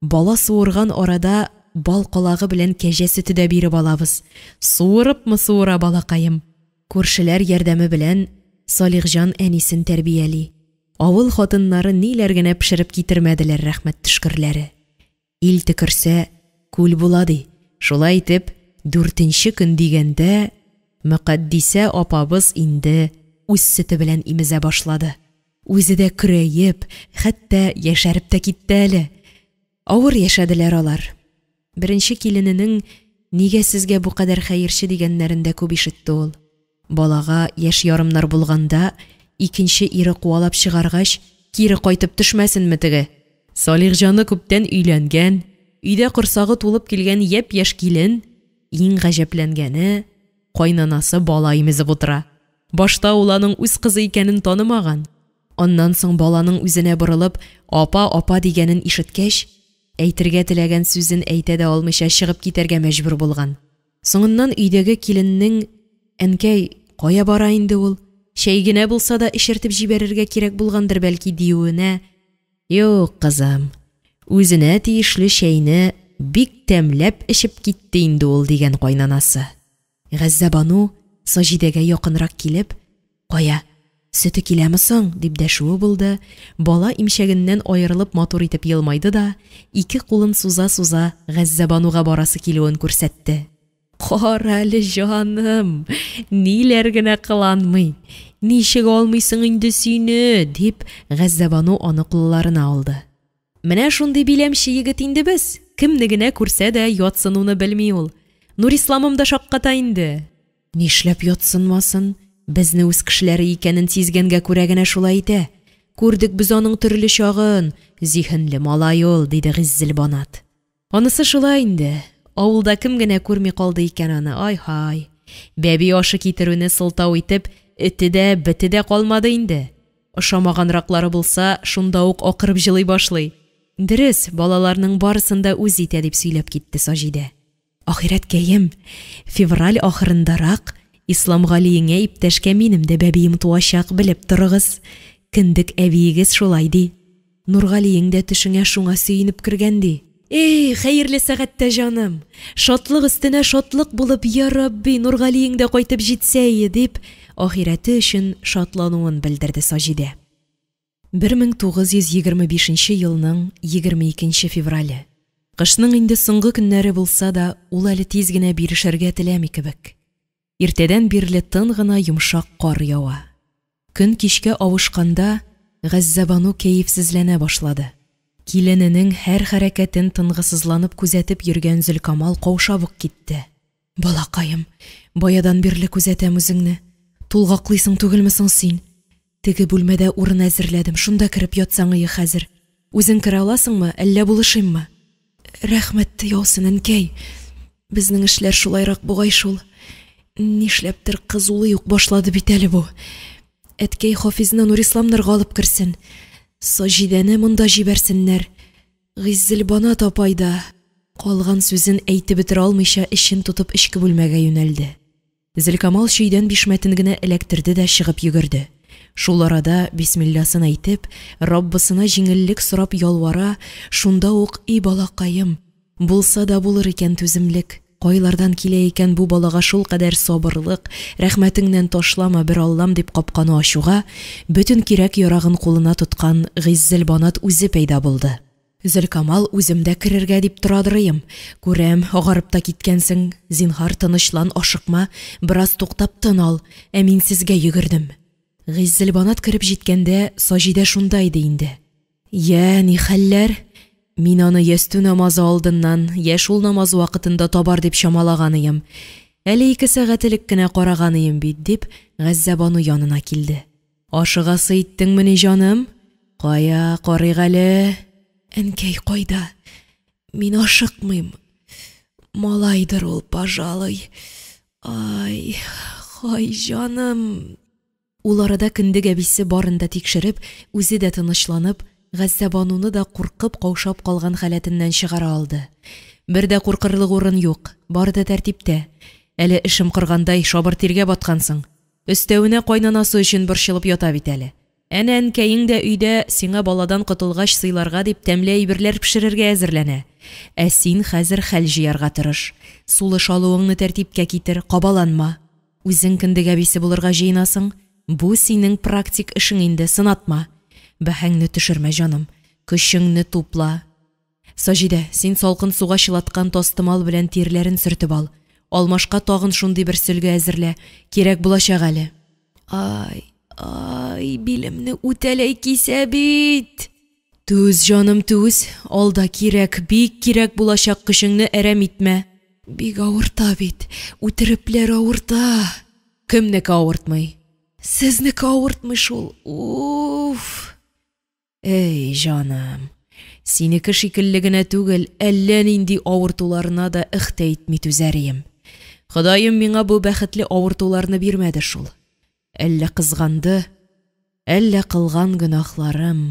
Бала суырган арада бал калагы белән кәҗә сөте дә биреп алабыз. Суырыпмы суыра балакаем. Күршеләр ярдәме белән Салихҗан әнисен тәрбияли. Авыл хатыннары ниләр генә пешереп китермәделәр рәхмәт төшкерләре. Ил төкерсә, күл була, ди. Шулай итеп, дүртенче көн дигәндә, Мөкатдисә апабыз инде үз сөте белән имезә башлады. Үзе дә көрәеп, хәтта яшәреп тә китте әле. Авыр яшәделәр алар. Беренче килененең нигә сезгә бу кадәр хәерче дигәннәрен дә күп ишетте ул. Балага яшь ярымнар булганда, икенче ире куалап чыгаргач, кире кайтып төшмәсенме теге? Салихҗаны күптән өйләнгән, өйдә корсагы тулып килгән япь-яшь килен, иң гаҗәпләнгәне, кайнанасы бала имезеп утыра. Башта ул аның үз кызы икәнен танымаган. Аннан соң баланың үзенә борылып, апа, апа дигәнен ишеткәч, әйтергә теләгән сүзен әйтә дә алмыйча чыгып китәргә мәҗбүр булган. Соңыннан өйдәге киленнең: «Әнкәй, кая бара инде ул, чәй генә булса да эчертеп җибәрергә кирәк булгандыр, бәлки?» – диюенә: «Юк, кызым, үзенә тиешле чәйне бик тәмләп эчеп китте инде ул», – дигән каенанасы. Газзәбану, Саҗидәгә якынрак килеп: «Кая, сөте киләме соң?» – дип дәшүе булды, бала имчәгеннән аерылып матур итеп елмайды да, ике кулын суза-суза, Газзәбануга барасы килүен күрсәтте. «Карале, җаным, ниләр генә кыланмый! Ничек алмыйсың инде сине?» – дип, Газзәбану аны кулларына алды. «Менә шундый биләмче егет инде без, кемне генә күрсә дә ятсынуны белми ул. Нурисламым да шакката инде!» «Нишләп ятсынмасын, безне үз кешеләре икәнен сизгәнгә күрә генә шулай итә. Күрдек без аның төрле чагын, зиһенле малай ул», – диде Гыйззелбанат. Анысы шулай инде, авылда кем генә күрми калды икән аны, ай-һай! Бәби ашы китерүне сылтау итеп, эте дә, бете дә калмады инде. Ошамаганраклары булса, шунда ук акырып җылый башлый. Дөрес, балаларның барысын да үз итә, дип сөйләп китте Саҗидә. Ахирәткәем, февраль ахырындарак Исламгалиеңә иптәшкә минем дә бәбием туачак, белеп торыгыз. Кендек әбиегез шулай ди. Нургалиең дә төшеңә шуңа сөенеп кергән, ди. Эй, хәерле сәгатьтә, җаным! Шатлык өстенә шатлык булып, йа Рабби, Нургалиең дә кайтып җитсә ие, дип, ахирәте өчен шатлануын белдерде Саҗидә. 1925 елның 22 феврале. Кышның инде соңгы көннәре булса да, ул әле тиз генә бирешергә теләми кебек. Иртәдән бирле тын гына йомшак кар ява. Көн кичкә авышканда, Газзәбану кәефсезләнә башлады. Килененең һәр хәрәкәтен тынгысызланып күзәтеп йөргән Зөлкамал каушап ук китте. Балакаем, баядан бирле күзәтәм үзеңне. Тулгаклыйсың түгелме соң син? Теге бүлмәдә урын әзерләдем, шунда кереп ятсаң ие хәзер. Үзең керә аласыңмы, әллә булышыйммы? Рәхмәт яусын, әнкәй. Безнең эшләр шулайрак бугай шул. Нишләптер кызулый ук башлады бит әле бу. Әткәй Хафизны Нурисламнарга алып керсен. Саҗидәне монда җибәрсеннәр. Гыйззелбанат апай да, калган сүзен әйтеп бетерә алмыйча, эчен тотып эчке бүлмәгә юнәлде. Зөлкамал чөйдән бишмәтен генә эләктерде дә чыгып йөгерде. Шул арада бисмилласын әйтеп, Раббысына җиңеллек сорап ялвара, шунда ук, и балакаем, булса да булыр икән түземлек, кайлардан килә икән бу балага шулкадәр сабырлык, рәхмәтеңнән ташлама, бер Аллам, дип капканы ачуга, бөтен кирәк-ярагын кулына тоткан Гыйззелбанат үзе пәйда булды. Зөлкамал, үзем дә керергә дип торадырыем. Күрәм, агарып та киткәнсең. Зинһар, тынычлан, ашыкма, бераз туктап тын ал, ә мин сезгә йөгердем. Гыйззелбанат кереп җиткәндә, Саҗидә шунда иде инде. Йә, ни хәлләр? Мин аны ястү намазы алдыннан, йә шул намаз вакытында табар дип чамалаганыем. Әле ике сәгать элек кенә караганыем бит, дип, Газзәбану янына килде. Ашыгасы иттеңмени, җаным? Кая, карыйк әле. Әнкәй кайда? Мин ашыкмыйм. Малайдыр ул, пожалуй. Ай, хай, җаным. Ул арада кендек әбисе барын да тикшереп, үзе дә тынычланып, Газзәбануны да куркып-каушап калган халәтеннән чыгара алды. Бер дә куркырлык урын юк, бары да тәртиптә. Әле эшем коргандай, шабыр тиргә баткансың. Өстәвенә кайнанасы өчен борчылып ята бит әле. Әнә әнкәең дә өйдә, сиңа баладан котылгач сыйларга дип тәмле әйберләр пешерергә әзерләнә. Ә син хәзер хәл җыярга тырыш. Сулыш алуыңны тәртипкә китер, кабаланма. Үзең кендек әбисе булырга җыенасың. Бу синең практик эшең инде, сынатма. Бәһаңне төшермә, җаным. Көчеңне тупла. Саҗидә, син салкын суга чылаткан тастымал белән тирләрен сөртеп ал. Алмашка тагын шундый бер сөлге әзерлә, кирәк булачак әле. Ай, ай, билемне үтәләй кисә бит! Түз, җаным, түз, алда кирәк, бик кирәк булачак көчеңне әрәм итмә. Бик авырта бит, үтерепләр авырта. Кемнеке авыртмый? Сезнеке авыртмый шул, уф! Әй, җаным, синеке шикелле генә түгел, әллә нинди авыртуларына да эх тә итми түзәрием. Ходаем миңа бу бәхетле авыртуларны бирмәде шул. Әллә кызганды, әллә кылган гөнаһларым.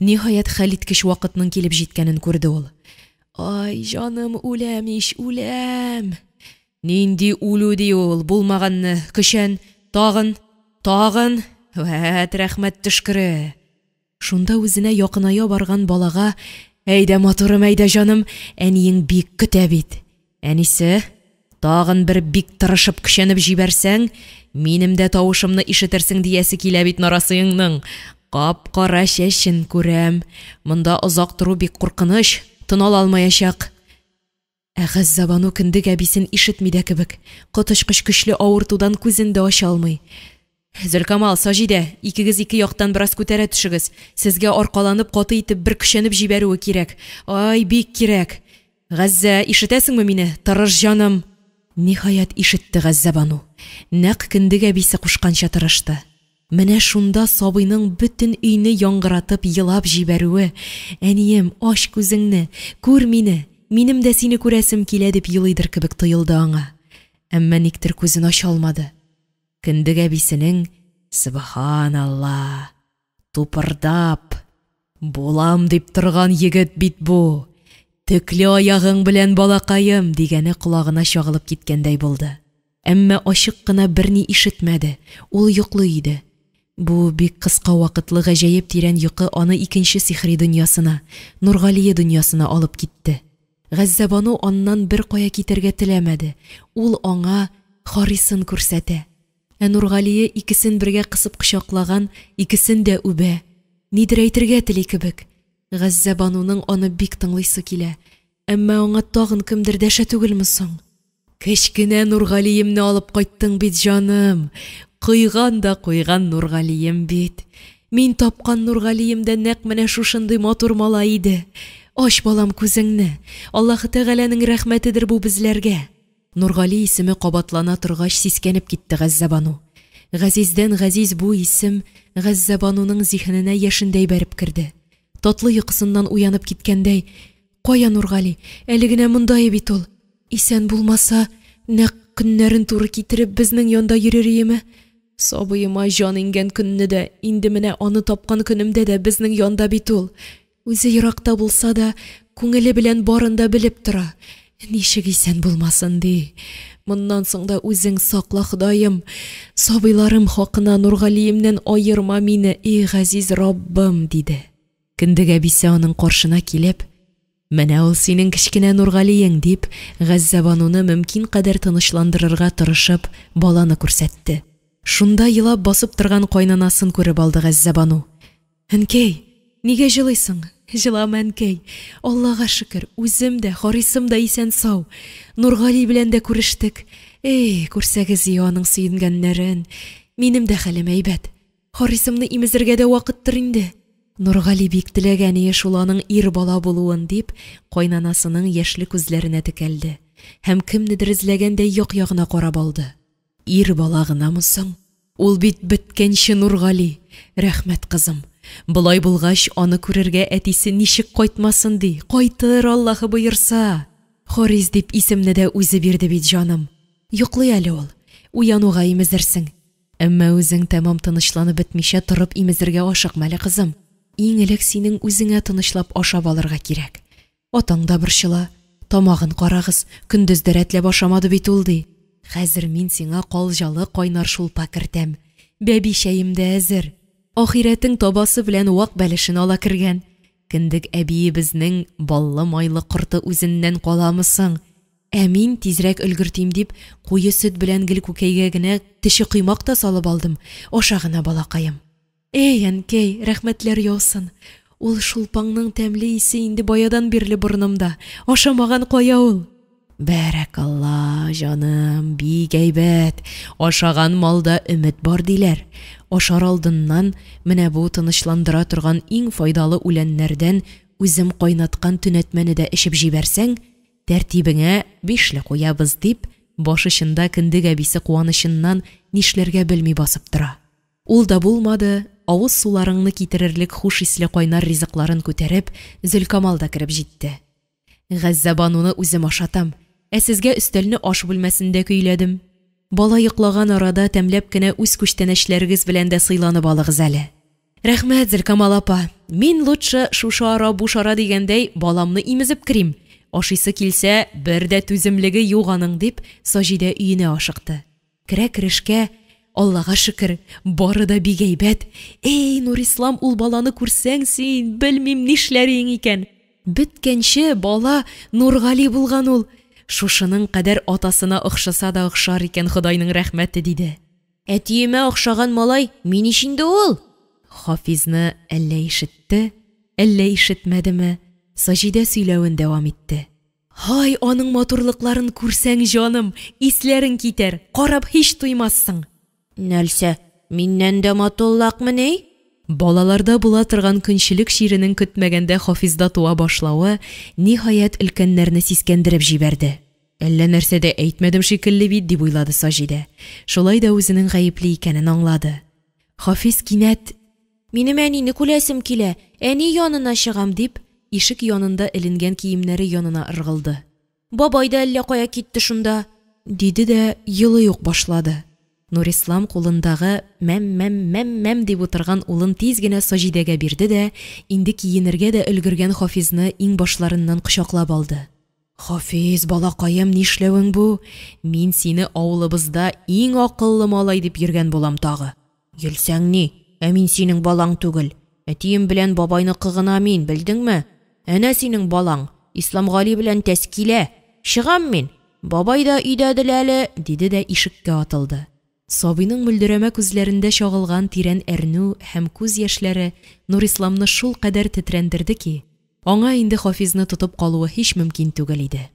Ниһаять, хәлиткеч вакытның килеп җиткәнен күрде ул. Ай, җаным, үләм ич, үләм! Нинди үлү ди ул, булмаганны, көчән, тагын, тагын, вәт рәхмәт төшкере! Шунда үзенә якыная барган балага: «Әйдә, матурым, әйдә, җаным, әниең бик көтә бит. Әнисе, тагын бер бик тырышып көчәнеп җибәрсәң, минем дә тавышымны ишетерсең», – диясе килә бит нарасыеңның. Кап-кара чәчен күрәм, монда озак тору бик куркыныч, тын ала алмаячак. Ә Газзәбану кендек әбисен ишетми дә кебек, коточкыч көчле авыртудан күзен дә ача алмый. Зөлкамал, Саҗидә, икегез ике яктан бераз күтәрә төшегез. Сезгә аркаланып, каты итеп бер көчәнеп җибәрүе кирәк. Ай, бик кирәк. Газзә, ишетәсеңме мине? Тырыш, җаным. Ниһаять, ишетте Газзәбану. Нәкъ кендек әбисе кушканча тырышты. Менә шунда сабыйның бөтен өйне яңгыратып елап җибәрүе, Әнием, ач күзеңне, күр мине, минем дә сине күрәсем килә, дип елыйдыр кебек тоелды аңа. Әмма никтер күзен ача алмады. Кендек әбисенең Сөбханалла! Тупырдап, булам дип торган егет бит бу! Төкле аягың белән, балакаем, дигәне колагына чагылып киткәндәй булды. Әмма ачык кына берни ишетмәде, ул йоклый иде. Бу бик кыска вакытлы гаҗәеп тирән йокы аны икенче сихри дөньясына, Нургалие дөньясына алып китте. Газзәбану аннан беркая китәргә теләмәде, ул аңа Харисын күрсәтә. Ә Нургалие икесен бергә кысып кочаклаган, икесен дә үбә. Нидер әйтергә тели кебек. Газзәбануның аны бик тыңлыйсы килә. Әмма аңа тагын кемдер дәшә түгелме соң? Кечкенә Нургалиемне алып кайттың бит, җаным! Койган да куйган Нургалием бит! Мин тапкан Нургалием дә нәкъ менә шушындый матур малай иде. Ач, балам, күзеңне! Аллаһы Тәгаләнең рәхмәтедер бу безләргә! Нургали исеме кабатлана торгач сискәнеп китте Газзәбану. Газиздән газиз бу исем Газзәбануның зиһененә яшендәй бәреп керде. Татлы йокысыннан уянып киткәндәй, Кая Нургали? Әле генә монда бит ул. Исән булмаса, нәкъ көннәрен туры китереп, безнең янда йөрер иеме? Сабыема җан иңгән көнне дә, инде менә аны тапкан көнемдә дә безнең янда бит ул. Үзе еракта булса да, күңеле белән барын да белеп тора. Ничек исән булмасын, ди. Моннан соң да үзең сакла, Ходаем. Сабыйларым хакына Нургалиемнән аерма мине, и газиз Раббым, диде. Кендек әбисе аның каршына килеп, Менә ул синең кечкенә Нургалиең, дип, Газзәбануны мөмкин кадәр тынычландырырга тырышып, баланы күрсәтте. Шунда елап басып торган кайнанасын күреп алды Газзәбану. Әнкәй, нигә җылыйсың? Җылама, әнкәй. Аллага шөкер, үзем дә, Харисым да исән-сау. Нургали белән дә күрештек. Эй, күрсәгез и аның сөенгәннәрен. Минем дә хәлем әйбәт. Харисымны имезергә дә вакыттыр инде. Нургали бик теләгән ие шул аның ир бала булуын, дип, кайнанасының яшьле күзләренә текәлде һәм кемнедер эзләгәндәй як-ягына карап алды. Ир бала гынамы соң? Ул бит беткәнче Нургали. Рәхмәт, кызым. Болай булгач, аны күрергә әтисе ничек кайтмасын ди? Кайтыр, Аллаһы боерса. Харис дип исемне дә үзе бирде бит, җаным. Йоклый әле ул. Уянуга имезерсең. Әмма үзең тәмам тынычланып бетмичә торып имезергә ашыкма әле, кызым. Иң элек синең үзеңә тынычлап ашап алырга кирәк. Атаң да борчыла. Тамагын карагыз, көндез дә рәтләп ашамады бит ул, ди. Хәзер мин сиңа калҗалы кайнар шулпа кертәм. Бәби чәем дә әзер. Ахирәтең табасы белән вак бәлешен ала кергән. Кендек әбиебезнең баллы-майлы корты үзеннән каламы соң? Ә мин, тизрәк өлгертим дип, куе сөт белән гел күкәйгә генә төче коймак та салып алдым. Аша гына, балакаем. Эй, әнкәй, рәхмәтләр яусын. Ул шулпаңның тәмле исе инде баядан бирле борынымда. Ашамаган кая ул? Бәрәкалла, җаным, бик әйбәт. Ашаган малда өмет бар, диләр. Ашар алдыннан менә бу тынычландыра торган иң файдалы үләннәрдән үзем кайнаткан төнәтмәне дә эчеп җибәрсәң, Тәртибеңә бишле куябыз, дип, баш очында кендек әбисе куанычыннан нишләргә белми басып тора. Ул да булмады, авыз суларыңны китерерлек хуш исле кайнар ризыкларын күтәреп, Зөлкамал да кереп җитте. Газзәбануны үзем ашатам, ә сезгә өстәлне аш бүлмәсендә көйләдем. Бала йоклаган арада тәмләп кенә үз күчтәнәчләрегез белән дә сыйланып алыгыз әле. Рәхмәт, Зөлкамал апа. Мин лутчы шушы ара буш ара дигәндәй, баламны имезеп керим. Ашыйсы килсә, бер дә түземлеге юк аның, – дип, Саҗидә өенә ашыкты. Керә-керешкә: «Аллага шөкер, бары да бик әйбәт! Әй, Нурислам, ул баланы күрсәң син, белмим, нишләриең икән! Беткәнче бала Нургали булган ул! Шушының кадәр атасына охшаса да охшар икән, Ходайның рәхмәте!» – диде. «Әтиемә охшаган малай мин ич инде ул!» Хафизны әллә ишетте, әллә ишетмәдеме, Саҗидә сөйләвен дәвам итте. «Һай, аның матурлыкларын күрсәң, җаным, исләрең китәр, карап һич туймассың!» «Нәрсә, миннән дә матуллакмыни?» Балаларда була торган көнчелек чиренең көтмәгәндә Хафизда туа башлавы, ниһаять, өлкәннәрне сискәндереп җибәрде. Әллә нәрсә дә әйтмәдем шикелле бит, дип уйлады Саҗидә. Шулай да үзенең гаепле икәнен аңлады. Хафиз кинәт: «Минем әнине күрәсем килә, әни янына чыгам», – дип, ишек янында эленгән киемнәре янына ыргылды. «Бабай да әллә кая китте шунда», – диде дә елый ук башлады. Нурислам кулындагы мәм-мәм-мәм-мәм дип утырган улын тиз генә Саҗидәгә бирде дә, инде киенергә дә өлгергән Хафизны иңбашларыннан кочаклап алды. «Хафиз, балакаем, нишләвең бу? Мин сине авылыбызда иң акыллы малай дип йөргән булам тагы». «Йөрсәң ни, ә мин синең балаң түгел. Әтием белән бабайныкы гына мин, белдеңме? Әнә синең балаң, Исламгали белән Тәскилә. Чыгам мин, бабай да өйдәдер әле», – диде дә ишеккә атылды. Сабыйның мөлдерәмә күзләрендә чагылган тирән әрнү һәм күз яшьләре Нурисламны шулкадәр тетрәндерде ки, аңа инде Хафизны тотып калуы һич мөмкин түгел иде.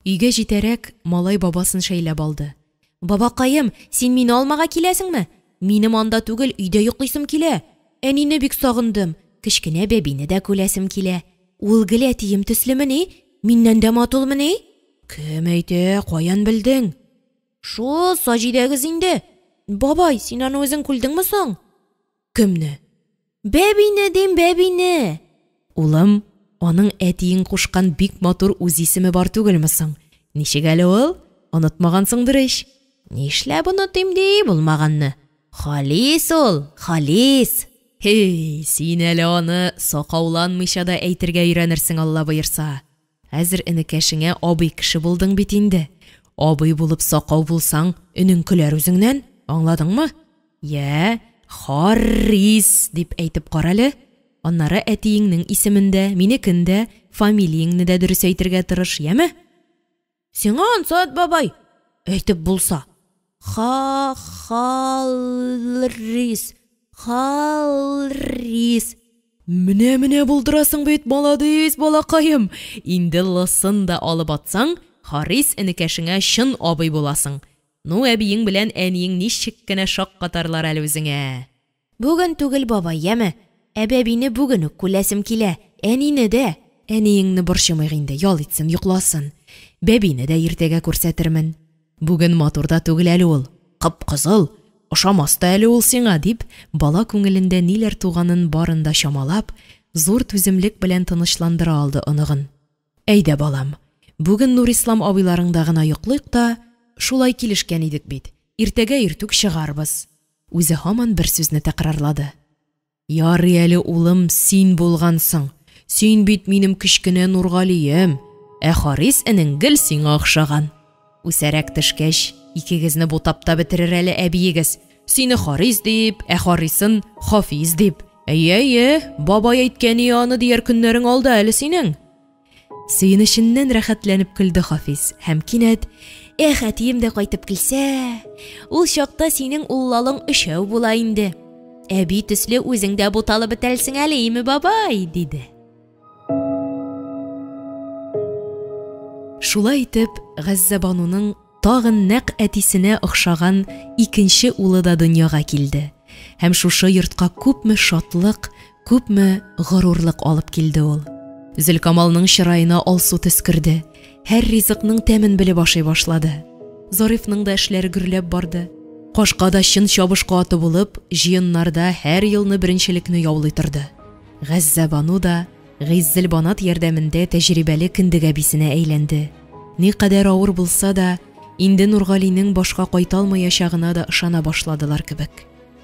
Өйгә җитәрәк, малай бабасын шәйләп алды. «Бабакаем, син мине алмага киләсеңме? Минем анда түгел, өйдә йоклыйсым килә. Әнине бик сагындым, кечкенә бәбине дә күрәсем килә. Ул гел әтием төслемени? Миннән дә матулмыни?» «Кем әйтә, каян белдең?» «Шул Саҗидәгез инде. Бабай, син аны үзең күрдеңме соң?» «Кемне?» «Бәбине дим, бәбине!» «Улым, аның әтиең кушкан бик матур үз исеме бар түгелме соң? Ничек әле ул? Онытмагансыңдыр ич?» «Нишләп онытыйм ди булмаганны? Халис ул, Халис!» «Һи, син әле аны сакауланмыйча да әйтергә өйрәнерсең, Алла боерса. Хәзер энекәшеңә абый кеше булдың бит инде. Абый булып сакау булсаң, энең көләр үзеңнән, аңладыңмы? Йә, Харрис дип әйтеп карале. Аннары әтиеңнең исемен дә, минекен дә, фамилияңне дә дөрес әйтергә тырыш, яме?» «Сиңа ансат, бабай, әйтеп булса. Ха-хал-рис, хал-рис». «Менә-менә булдырасың бит, маладис, балакаем! Инде лысын да алып атсаң, Харис энекәшеңә чын абый буласың. Ну, әбиең белән әниең ничек кенә шаккатарлар әле үзеңә!» «Бүген түгел, бабай, яме? Ә бәбине бүген үк күрәсем килә, әнине дә!» «Әниеңне борчымыйк инде, ял итсен, йокласын. Бәбине дә иртәгә күрсәтермен. Бүген матур да түгел әле ул, кып-кызыл, ошамас та әле ул сиңа», – дип, бала күңелендә ниләр туганын барын да чамалап, зур түземлек белән тынычландыра алды оныгын. «Әйдә, балам, бүген Нурислам абыйларыңда гына йоклыйк та, шулай килешкән идек бит, иртәгә иртүк чыгарбыз». Үзе һаман бер сүзне тәкрарлады. «Ярый әле, улым, син булгансың. Син бит минем кечкенә Нургалием, ә Харис энең гел сиңа охшаган. Үсәрәк төшкәч, икегезне бутап та бетерер әле әбиегез. Сине Харис дип, ә Харисын Хафиз дип. Әйе, әйе, бабай әйткән ие аны дияр көннәрең алда әле синең». Сөенеченнән рәхәтләнеп көлде Хафиз һәм кинәт: «Эх, әтием дә кайтып килсә, ул чакта синең уллалың өчәү була инде. Әби төсле үзең дә буталып бетәлсең әле, име, бабай?» – диде. Шулай итеп, Газзәбануның тагын нәкъ әтисенә охшаган икенче улы да дөньяга килде. Һәм шушы йортка күпме шатлык, күпме горурлык алып килде ул. Зөлкамалның чыраена алсу төс керде, һәр ризыкның тәмен белеп ашый башлады. Зарифның да эшләре гөрләп барды. Кашка да чын чабышкы аты булып, җыеннарда һәр елны беренчелекне яулый торды. Газзәбану да Гыйззелбанат ярдәмендә тәҗрибәле кендек әбисенә әйләнде. Никадәр авыр булса да, инде Нургалинең башка кайта алмаячагына да ышана башладылар кебек.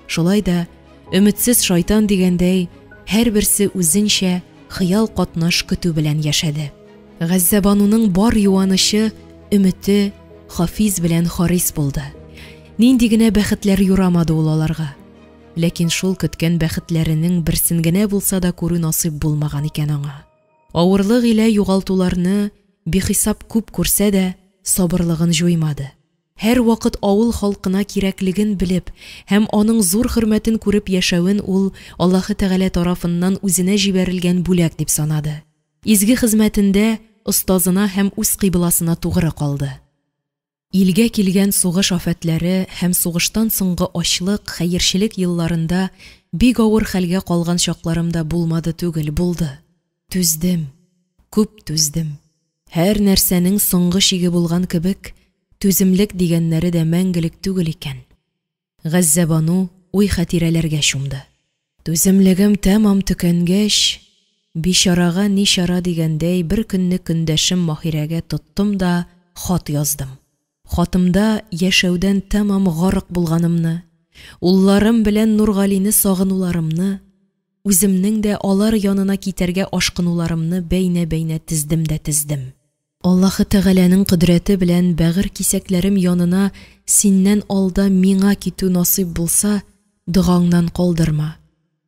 Шулай да, өметсез шайтан дигәндәй, һәрберсе үзенчә хыял катнаш көтү белән яшәде. Газзәбануның бар юанычы, өмете Хафиз белән Харис булды. Нинди генә бәхетләр юрамады ул аларга. Ләкин шул көткән бәхетләренең берсен генә булса да күрү насыйп булмаган икән аңа. Авырлык илә югалтуларны бихисап күп күрсә дә, сабырлыгын җуймады. Һәрвакыт авыл халкына кирәклеген белеп һәм аның зур хөрмәтен күреп яшәвен ул Аллаһы Тәгалә тарафыннан үзенә җибәрелгән бүләк дип санады. Изге хезмәтендә остазына һәм үз кыйбласына тугры калды. Илгә килгән сугыш афәтләре һәм сугыштан соңгы ачлык, хәерчелек елларында бик авыр хәлгә калган чакларым да булмады түгел, булды. Түздем, күп түздем. Һәр нәрсәнең соңгы чиге булган кебек, түземлек дигәннәре дә мәңгелек түгел икән. Газзәбану уй-хатирәләргә чумды. Түземлегем тәмам төкәнгәч, бичарага ни чара дигәндәй, беркөнне көндәшем Маһирәгә тоттым да хат яздым. Хатымда яшәүдән тәмам гарык булганымны, улларым белән Нургалине сагынуларымны, үземнең дә алар янына китәргә ашкынуларымны бәйнә-бәйнә тездем дә тездем. Аллаһы Тәгаләнең кодрәте белән бәгырь кисәкләрем янына синнән алда миңа китү насыйп булса, догаңнан калдырма,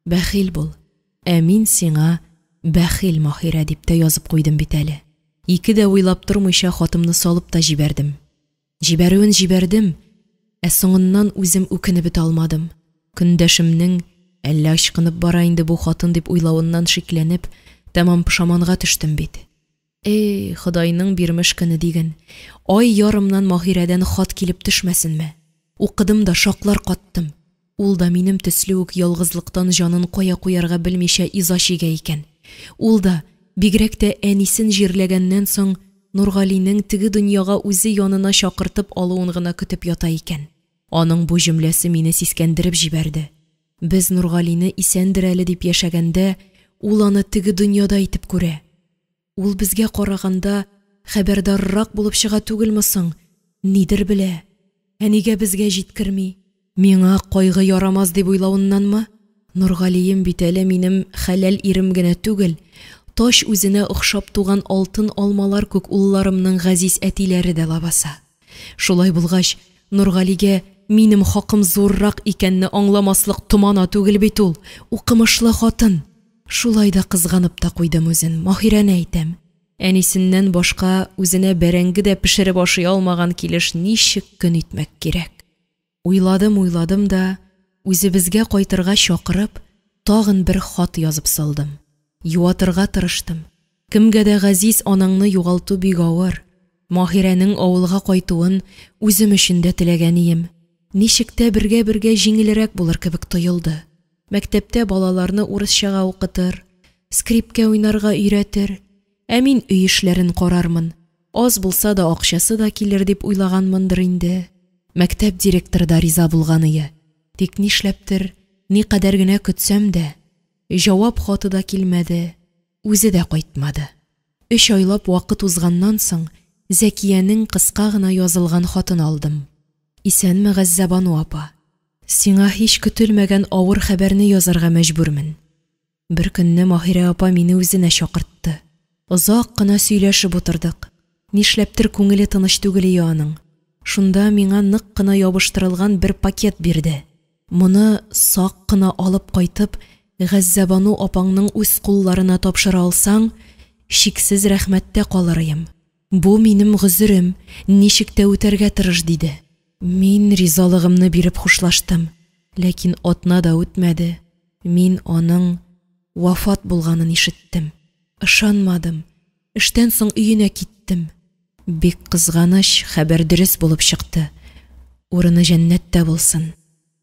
бәхил бул, ә мин сиңа бәхил, Маһирә, дип тә язып куйдым бит әле. Ике дә уйлап тормыйча хатымны салып та җибәрдем. Җибәрүен җибәрдем, ә соңыннан үзем үкенеп бетә алмадым. Көндәшемнең әллә ычкынып бара инде бу хатын дип уйлавыннан шикләнеп, тәмам пошаманга төштем бит. Эй, Ходайның бирмеш көне диген, ай ярымнан Маһирәдән хат килеп төшмәсенме? Укыдым да шаклар каттым. Ул да минем төсле үк ялгызлыктан җанын кая куярга белмичә иза чигә икән. Ул да, бигрәк тә әнисен җирләгәннән соң, Нургалинең теге дөньяга үзе янына чакыртып алуын гына көтеп ята икән. Аның бу җөмләсе мине сискәндереп җибәрде. Без Нургалине исәндер әле дип яшәгәндә, ул аны теге дөньяда итеп күрә. Ул безгә караганда хәбәрдаррак булып чыга түгелме соң? Нидер белә. Ә нигә безгә җиткерми? Миңа кайгы ярамас дип уйлавыннанмы? Нургалием бит әле минем хәләл ирем генә түгел, тач үзенә охшап туган алтын алмалар күк улларымның газиз әтиләре дә лабаса. Шулай булгач, Нургалигә минем хакым зуррак икәнне аңламаслык томана түгел бит ул, укымышлы хатын. Шулай да кызганып та куйдым үзен, Маһирәне әйтәм. Әнисеннән башка үзенә бәрәңге дә пешереп ашый алмаган килеш ничек көн итмәк кирәк? Уйладым-уйладым да, үзебезгә кайтырга чакырып, тагын бер хат язып салдым. Юатырга тырыштым. Кемгә дә газиз анаңны югалту бик авыр. Маһирәнең авылга кайтуын үзем өчен дә теләгәнием. Ничек тә бергә-бергә җиңелрәк булыр кебек тоелды. Мәктәптә балаларны урысчага укытыр, скрипкә уйнарга өйрәтер, ә мин өй эшләрен карармын. Аз булса да акчасы да килер дип уйлаганмындыр инде. Мәктәп директоры да риза булганые. Тик нишләптер, никадәр генә көтсәм дә, җавап хаты да килмәде, үзе дә кайтмады. 3 айлап вакыт узганнан соң, Зәкиянең кыска гына язылган хатын алдым. Исәнме, Газзәбану апа. Сиңа һич көтелмәгән авыр хәбәрне язарга мәҗбүрмен. Бер көнне Маһирә апа мине үзенә чакыртты. Озак кына сөйләшеп утырдык. Нишләптер күңеле тыныч түгел иде аның. Шунда миңа нык кына ябыштырылган бер пакет бирде. Моны сак кына алып кайтып, Газзәбану апаңның үз кулларына тапшыра алсаң, чиксез рәхмәттә калырыем. Бу минем гозерем, ничек тә үтәргә тырыш, диде. Мин ризалыгымны биреп хушлаштым. Ләкин атна да үтмәде, мин аның вафат булганын ишеттем. Ышанмадым. Эштән соң өенә киттем. Бик кызганыч, хәбәр дөрес булып чыкты. Урыны җәннәттә булсын.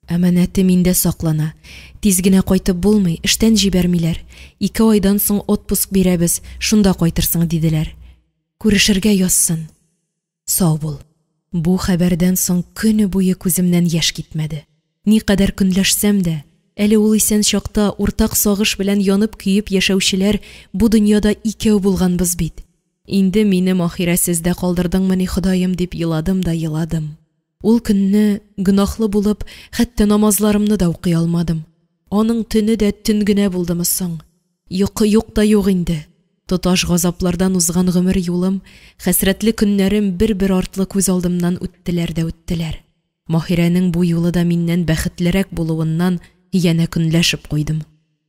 Әманәте миндә саклана. Тиз генә кайтып булмый, эштән җибәрмиләр. 2 айдан соң отпуск бирәбез, шунда кайтырсың, диделәр. Күрешергә язсын. Сау бул. Бу хәбәрдән соң көне буе күземнән яшь китмәде. Никадәр көнләшсәм дә, әле ул исән чакта уртак сагыш белән янып-көеп яшәүчеләр бу дөньяда икәү булганбыз бит. Инде мине Маһирәсез дә калдырдыңмыни, Ходаем, дип еладым да еладым. Ул көнне гөнаһлы булып, хәтта намазларымны да укый алмадым. Аның төне дә төн генә булдымы соң? Йокы юк та юк инде. Тоташ газаплардан узган гомер юлым, хәсрәтле көннәрем бер-бер артлы күз алдымнан үттеләр дә үттеләр. Маһирәнең бу юлы да миннән бәхетлерәк булуыннан янә көнләшеп куйдым.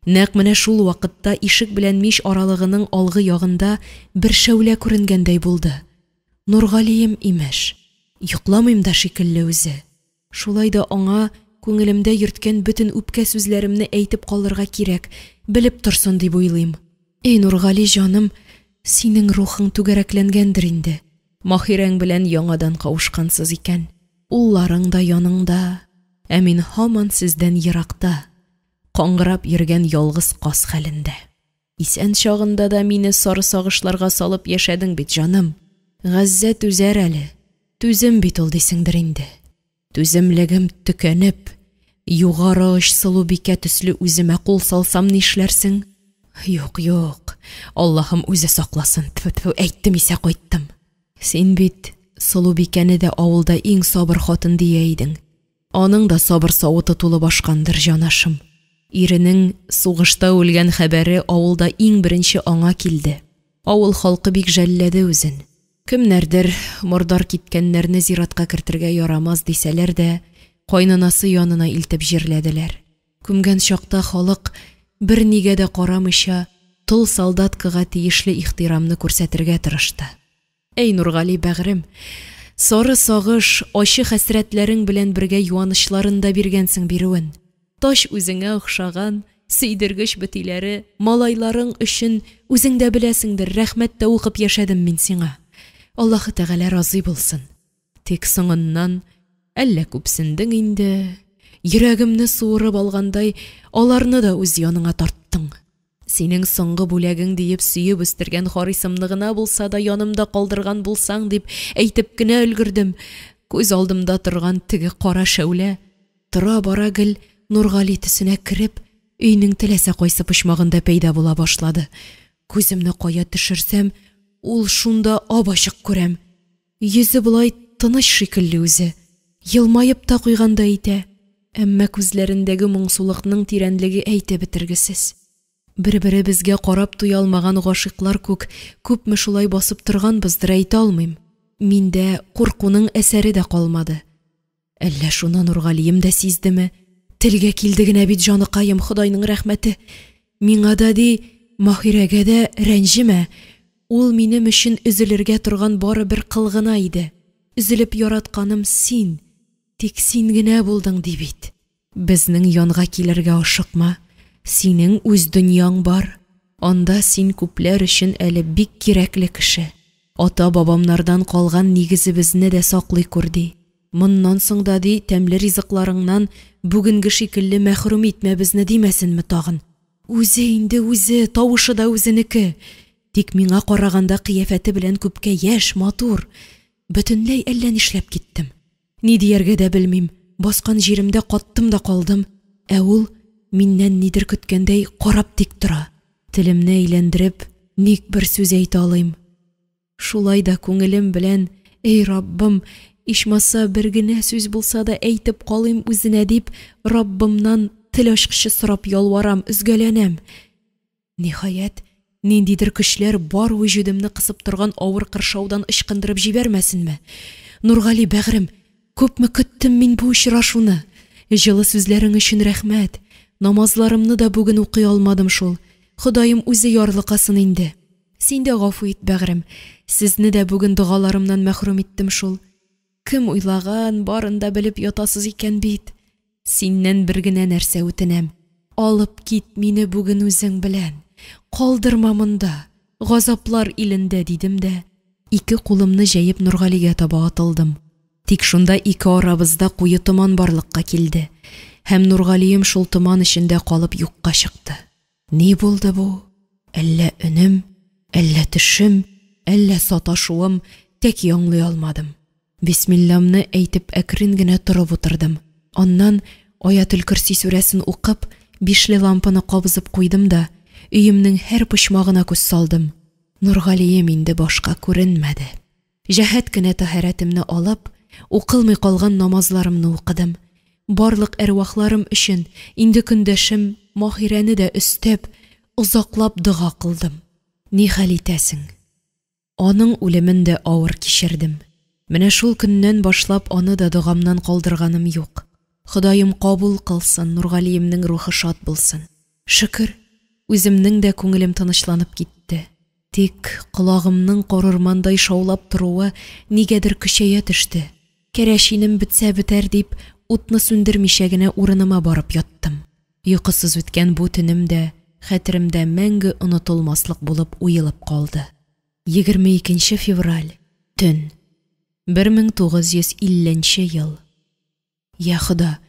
Нәкъ менә шул вакытта ишек белән мич аралыгының алгы ягында бер шәүлә күренгәндәй булды. Нургалием, имеш. Йокламыйм да шикелле үзе. Шулай да аңа күңелемдә йөрткән бөтен үпкә сүзләремне әйтеп калырга кирәк, белеп торсын дип уйлыйм. Эй, Нургали җаным, синең рухың түгәрәкләнгәндер инде. Маһирәң белән яңадан кавышкансыз икән. Улларың да яныңда, ә мин һаман сездән еракта, каңгырап йөргән ялгыз каз хәлендә. Исән чагында да мине сары сагышларга салып яшәдең бит, җаным. Газзә түзәр әле, түзем бит ул дисеңдер инде. Түземлегем төкәнеп, югары оч Сылубикә төсле үземә кул салсам нишләрсең? Юк, юк, Аллаһым үзе сакласын, тфү-тфү, әйттем исә кайттым. Син бит Сылубикәне дә авылда иң сабыр хатын дия идең. Аның да сабыр савыты тулып ашкандыр, җанашым. Иренең сугышта үлгән хәбәре авылда иң беренче аңа килде. Авыл халкы бик жәлләде үзен. Кемнәрдер, мордар киткәннәрне зиратка кертергә ярамас, дисәләр дә, кайнанасы янына илтеп җирләделәр. Күмгән чакта халык, бернигә дә карамыйча, тол солдаткага тиешле ихтирамны күрсәтергә тырышты. Әй, Нургали бәгърем, сары сагыш, ачы хәсрәтләрең белән бергә юанычларын да биргәнсең бирүен. Тач үзеңә охшаган, сөйдергеч бөтиләре, малайларың өчен, үзең дә беләсеңдер, рәхмәт тә укып яшәдем мин сиңа. Аллаһы Тәгалә разый булсын. Тик соңыннан, әллә күпсендең инде, йөрәгемне суырып алгандай, аларны да үз яныңа тарттың. Синең соңгы бүләгең диеп сөеп үстергән Харисымны гына булса да янымда калдырган булсаң дип әйтеп кенә өлгердем, күз алдымда торган теге кара шәүлә, тора-бара гел Нургали төсенә кереп, өйнең теләсә кайсы почмагында пәйда була башлады. Күземне кая төшерсәм, ул шунда ап-ачык күрәм. Йөзе болай тыныч шикелле үзе, елмаеп та куйгандай итә, әмма күзләрендәге моңсулыкның тирәнлеге әйтеп бетергесез. Бер-беребезгә карап туя алмаган гашыйклар күк күпме шулай басып торганбыздыр, әйтә алмыйм. Миндә куркуның әсәре дә калмады. Әллә шуны Нургалием дә сиздеме? Телгә килде генә бит, җаныкаем, Ходайның рәхмәте. Миңа да ди, Маһирәгә дә рәнҗемә. Ул минем өчен өзелергә торган бары бер кыл гына иде. Өзелеп яратканым син, тик син генә булдың, ди бит. Безнең янга килергә ашыкма, синең үз дөньяң бар, анда син күпләр өчен әле бик кирәкле кеше. Ата-бабамнардан калган нигезебезне дә саклый күр, ди. Моннан соң да, ди, тәмле ризыкларыңнан бүгенге шикелле мәхрүм итмә безне, димәсенме тагын. Үзе инде, үзе, тавышы да үзенеке. Тик миңа караганда кыяфәте белән күпкә яшь, матур. Бөтенләй әллә нишләп киттем. Ни дияргә дә белмим, баскан җиремдә каттым да калдым. Ә ул, миннән нидер көткәндәй, карап тик тора. Телемне әйләндереп, ник бер сүз әйтә алыйм. Шулай да күңелем белән, Эй, Раббым, ичмаса бер генә сүз булса да әйтеп калыйм үзенә дип, Раббымнан тел ачкычы сорап ялварам, өзгәләнәм. Ниһаять, ниндидер көчләр бар вөҗүдемне кысып торган авыр кыршаудан ычкындырып җибәрмәсенме! Нургали, бәгърем, күпме көттем мин бу очрашуны! Җылы сүзләрең өчен рәхмәт! Намазларымны да бүген укый алмадым шул. Ходаем үзе ярлыкасын инде. Син дә гафу ит, бәгърем, сезне дә бүген догаларымнан мәхрүм иттем шул. Кем уйлаган, барын да белеп ятасыз икән бит. Синнән бер генә нәрсә үтенәм, алып кит мине бүген үзең белән, калдырма монда, газаплар илендә, дидем дә, ике кулымны җәеп Нургалигә таба атылдым. Тик шунда ике арабызда куе томан барлыкка килде һәм Нургалием шул томан эчендә калып юкка чыкты. Ни булды бу? Әллә өнем, әллә төшем, әллә саташуым, тәки аңлый алмадым. Бисмилламны әйтеп әкрен генә торып утырдым. Аннан Аятел-Көрси сүрәсен укып, бишле лампаны кабызып куйдым да, өемнең һәр почмагына күз салдым. Нургалием инде башка күренмәде. Җәһәт кенә тәһарәтемне алып, укылмый калган намазларымны укыдым. Барлык әрвахларым өчен, инде көндәшем Маһирәне дә өстәп, озаклап дога кылдым. Нихәл итәсең, аның үлемен дә авыр кичердем. Менә шул көннән башлап аны да догамнан калдырганым юк. Ходаем кабул кылсын, Нургалиемнең рухы шат булсын. Шөкер, үземнең дә күңелем тынычланып китте. Тик колагымның карурмандай шаулап торуы нигәдер көчәя төште. Кәрәчинем бетсә бетәр дип, утны сүндермичә генә урыныма барып яттым. Йокысыз үткән бу төнем дә хәтеремдә мәңге онытылмаслык булып уелып калды. 22 февраль, төн, 1950 нче ел. Йа Хода,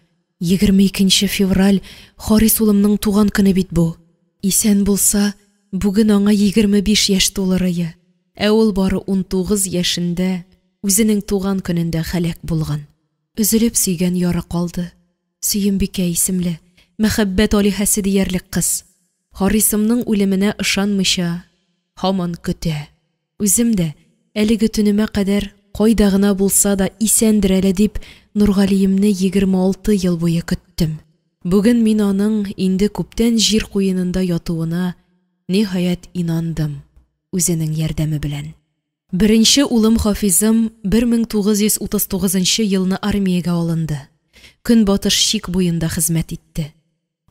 22 февраль Харис улымның туган көне бит бу! Исән булса, бүген аңа 25 яшь тулырые. Ә ул бары 19 яшендә, үзенең туган көнендә һәлак булган. Өзелеп сөйгән яры калды. Сөембикә исемле, мәхәббәт алиһәсе диярлек кыз. Харисымның үлеменә ышанмыйча, һаман көтә. Үзем дә, әлеге төнемә кадәр, кайда гына булса да исәндер әле дип, Нургалиемне 26 ел буе көттем. Бүген мин аның инде күптән җир куенында ятуына, ниһаять, инандым, үзенең ярдәме белән. Беренче улым Хафизым 1939 нчы елны армиягә алынды, Көнбатыш чик буенда хезмәт итте.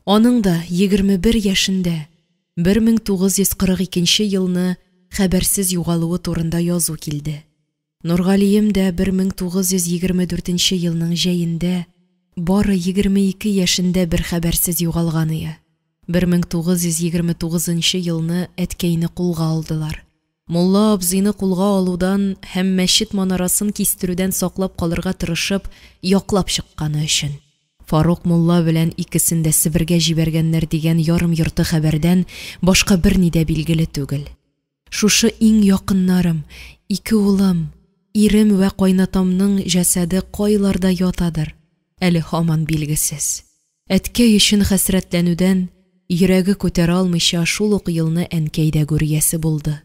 Аның да 21 яшендә, 1942 нче елны хәбәрсез югалуы турында язу килде. Нургалием дә 1924 нче елның җәендә, бары 22 яшендә бер хәбәрсез югалганые. 1929 нчы елны әткәйне кулга алдылар. Мулла абзыйны кулга алудан һәм мәчет манарасын кистерүдән саклап калырга тырышып, яклап чыкканы өчен. Фарук мулла белән икесен дә Себергә җибәргәннәр дигән ярым-йорты хәбәрдән башка берни дә билгеле түгел. Шушы иң якыннарым, ике улым, ирем вә кайнатамның җәсәде кайларда ятадыр, әле һаман билгесез. Әткәй өчен хәсрәтләнүдән йөрәге күтәрә алмыйча шул ук елны әнкәй дә гүр иясе булды.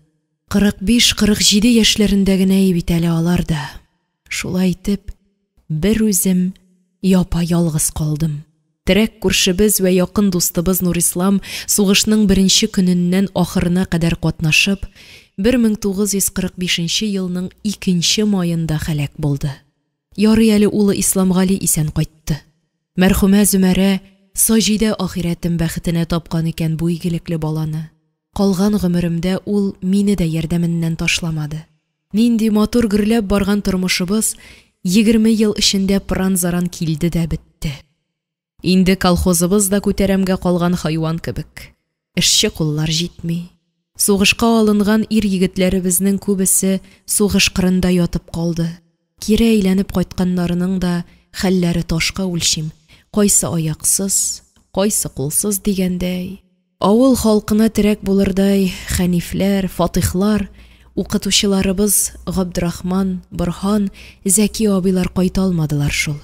45-47 яшьләрендә генә бит әле алар да. Шулай итеп, бер үзем япа-ялгыз калдым. Терәк күршебез вә якын дустыбыз Нурислам сугышның беренче көненнән ахырына кадәр катнашып, 1945 нче елның 2 маенда һәлак булды. Ярый әле улы Исламгали исән кайтты. Мәрхүмә Зөмәрә Саҗидә ахирәтем бәхетенә тапкан икән бу игелекле баланы. Калган гомеремдә ул мине дә ярдәменнән ташламады. Нинди матур гөрләп барган тормышыбыз 20 ел эчендә пыран-заран килде дә бетте. Инде колхозыбыз да күтәрәмгә калган хайван кебек. Эшче куллар җитми. Сугышка алынган ир-егетләребезнең күбесе сугыш кырында ятып калды. Кире әйләнеп кайтканнарының да хәлләре ташка үлчим, кайсы аяксыз, кайсы кулсыз дигәндәй. Авыл халкына терәк булырдай Хәнифләр, Фатыйхлар, укытучыларыбыз Габдрахман, Борһан, Зәки абыйлар кайта алмадылар шул.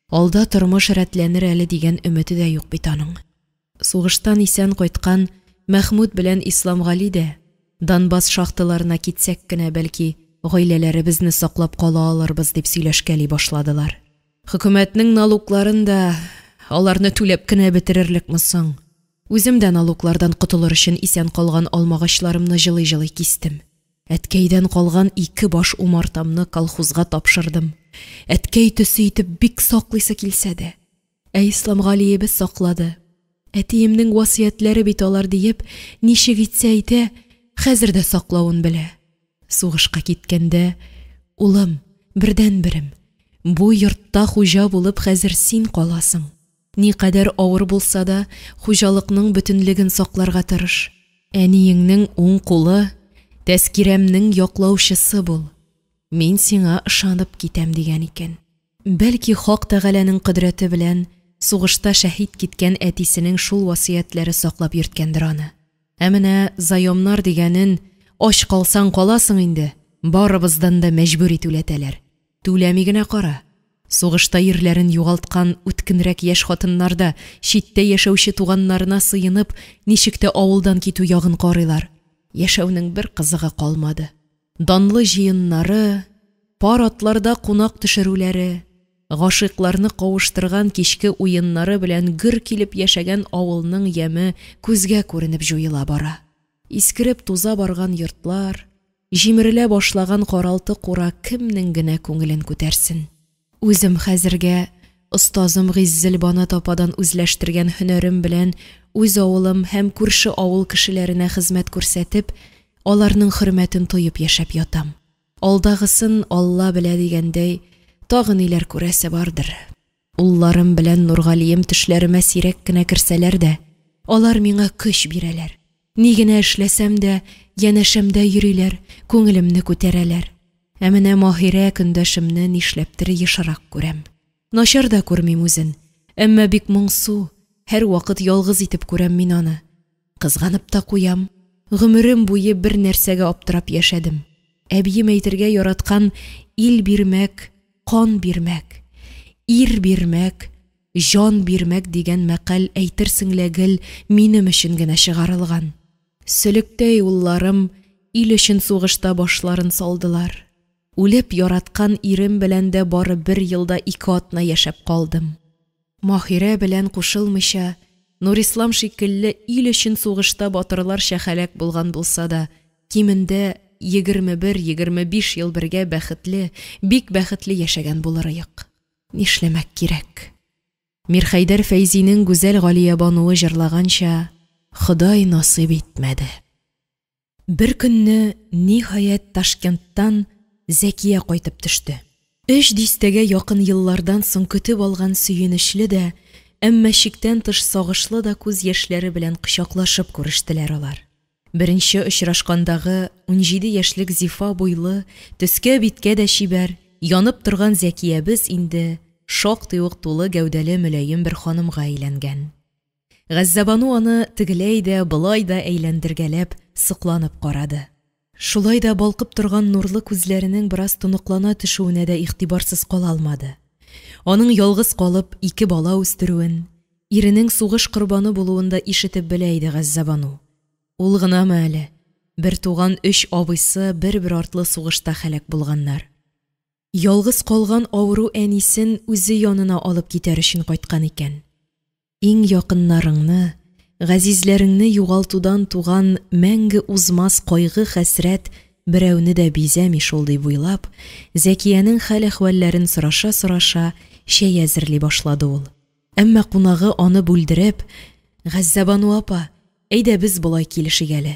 Алда тормыш рәтләнер әле дигән өмете дә юк бит аның. Сугыштан исән кайткан Мәхмүт белән Исламгали дә, Донбасс шахталарына китсәк кенә, бәлки, гаиләләребезне саклап кала алырбыз, дип сөйләшкәли башладылар. Хөкүмәтнең налогларын да аларны түләп кенә бетерерлекме соң? Үзем дә налоглардан котылыр өчен исән калган алмагачларымны җылый-җылый кистем. Әткәйдән калган ике баш умартамны колхозга тапшырдым. Әткәй төсе итеп бик саклыйсы килсә дә. Ә Исламгалиебез саклады. Әтиемнең васыятьләре бит алар диеп, ничек итсә итә, хәзер дә саклавын белә. Сугышка киткәндә, улым, бердәнберем, бу йортта хуҗа булып хәзер син каласың. Никадәр авыр булса да, хуҗалыкның бөтенлеген сакларга тырыш. Әниеңнең уң кулы, Тәскирәмнең яклаучысы бул. Мин сиңа ышанып китәм, дигән икән. Бәлки, Хак Тәгаләнең кодрәте белән сугышта шәһит киткән әтисенең шул васыятьләре саклап йөрткәндер аны. Ә менә заемнар дигәнен, ач калсаң каласың инде, барыбыздан да мәҗбүри түләтәләр. Түләми генә кара. Сугышта ирләрен югалткан үткенрәк яшь хатыннар да читтә яшәүче туганнарына сыенып, ничек тә авылдан китү ягын карыйлар. Яшәүнең бер кызыгы калмады. Данлы җыеннары, пар атларда кунак төшерүләре, гашыйкларны кавыштырган кичке уеннары белән гөр килеп яшәгән авылның яме күзгә күренеп җуела бара. Искереп туза барган йортлар, җимерелә башлаган каралты-кура кемнең генә күңелен күтәрсен? Үзем хәзергә остазым Гыйззелбанат ападан үзләштергән һөнәрем белән үз авылым һәм күрше авыл кешеләренә хезмәт күрсәтеп, аларның хөрмәтен тоеп яшәп ятам. Алдагысын Алла белә дигәндәй, тагы ниләр күрәсе бардыр. Улларым белән Нургалием төшләремә сирәк кенә керсәләр дә, алар миңа көч бирәләр. Ни генә эшләсәм дә, янәшәмдә йөриләр, күңелемне күтәрәләр. Ә менә Маһирә көндәшемне нишләптер ешрак күрәм. Начар да күрмим үзен, әмма бик моңсу, һәрвакыт ялгыз итеп күрәм мин аны. Кызганып та куям. Гомерем буе бер нәрсәгә аптырап яшәдем. Әбием әйтергә яраткан ил бирмәк, кан бирмәк, ир бирмәк, җан бирмәк дигән мәкаль әйтерсең лә гел минем өчен генә чыгарылган. Сөлектәй улларым ил өчен сугышта башларын салдылар. Үлеп яраткан ирем белән дә бары бер ел да ике атна яшәп калдым. Маһирә белән кушылмыйча, Нурислам шикелле ил өчен сугышта батырларча һәлак булган булса да, кимендә 21-25 ел бергә бәхетле, бик бәхетле яшәгән булырыек. Нишләмәк кирәк? Мирхәйдәр Фәйзинең Гүзәл Галиябануы җырлаганча, Ходай насыйп итмәде. Беркөнне, ниһаять, Ташкенттан Зәкия кайтып төште. Өч дистәгә якын еллардан соң көтеп алган сөенечле дә, әмма чиктән тыш сагышлы да күз яшьләре белән кочаклашып күрештеләр алар. Беренче очрашкандагы 17 яшьлек зифа буйлы, төскә-биткә дә чибәр, янып торган Зәкиябез инде шактый ук тулы гәүдәле мөлаем бер ханымга әйләнгән. Газзәбану аны тегеләй дә, болай да әйләндергәләп, сокланып карады. Шулай да балкып торган нурлы күзләренең бераз тоныклана төшүенә дә игътибарсыз кала алмады. Аның ялгыз калып, ике бала үстерүен, иренең сугыш корбаны булуын да ишетеп белә иде Газзәбану. Ул гынамы әле, бертуган өч абыйсы бер-бер артлы сугышта һәлак булганнар. Ялгыз калган авыру әнисен үзе янына алып китәр өчен кайткан икән. Иң якыннарыңны, газизләреңне югалтудан туган мәңге узмас кайгы-хәсрәт берәүне дә бизәми шул дип уйлап, Зәкиянең хәл-әхвәлләрен сораша-сораша чәй әзерли башлады ул. Әмма кунагы аны бүлдереп, Газзәбану апа, әйдә без болай килешик әле.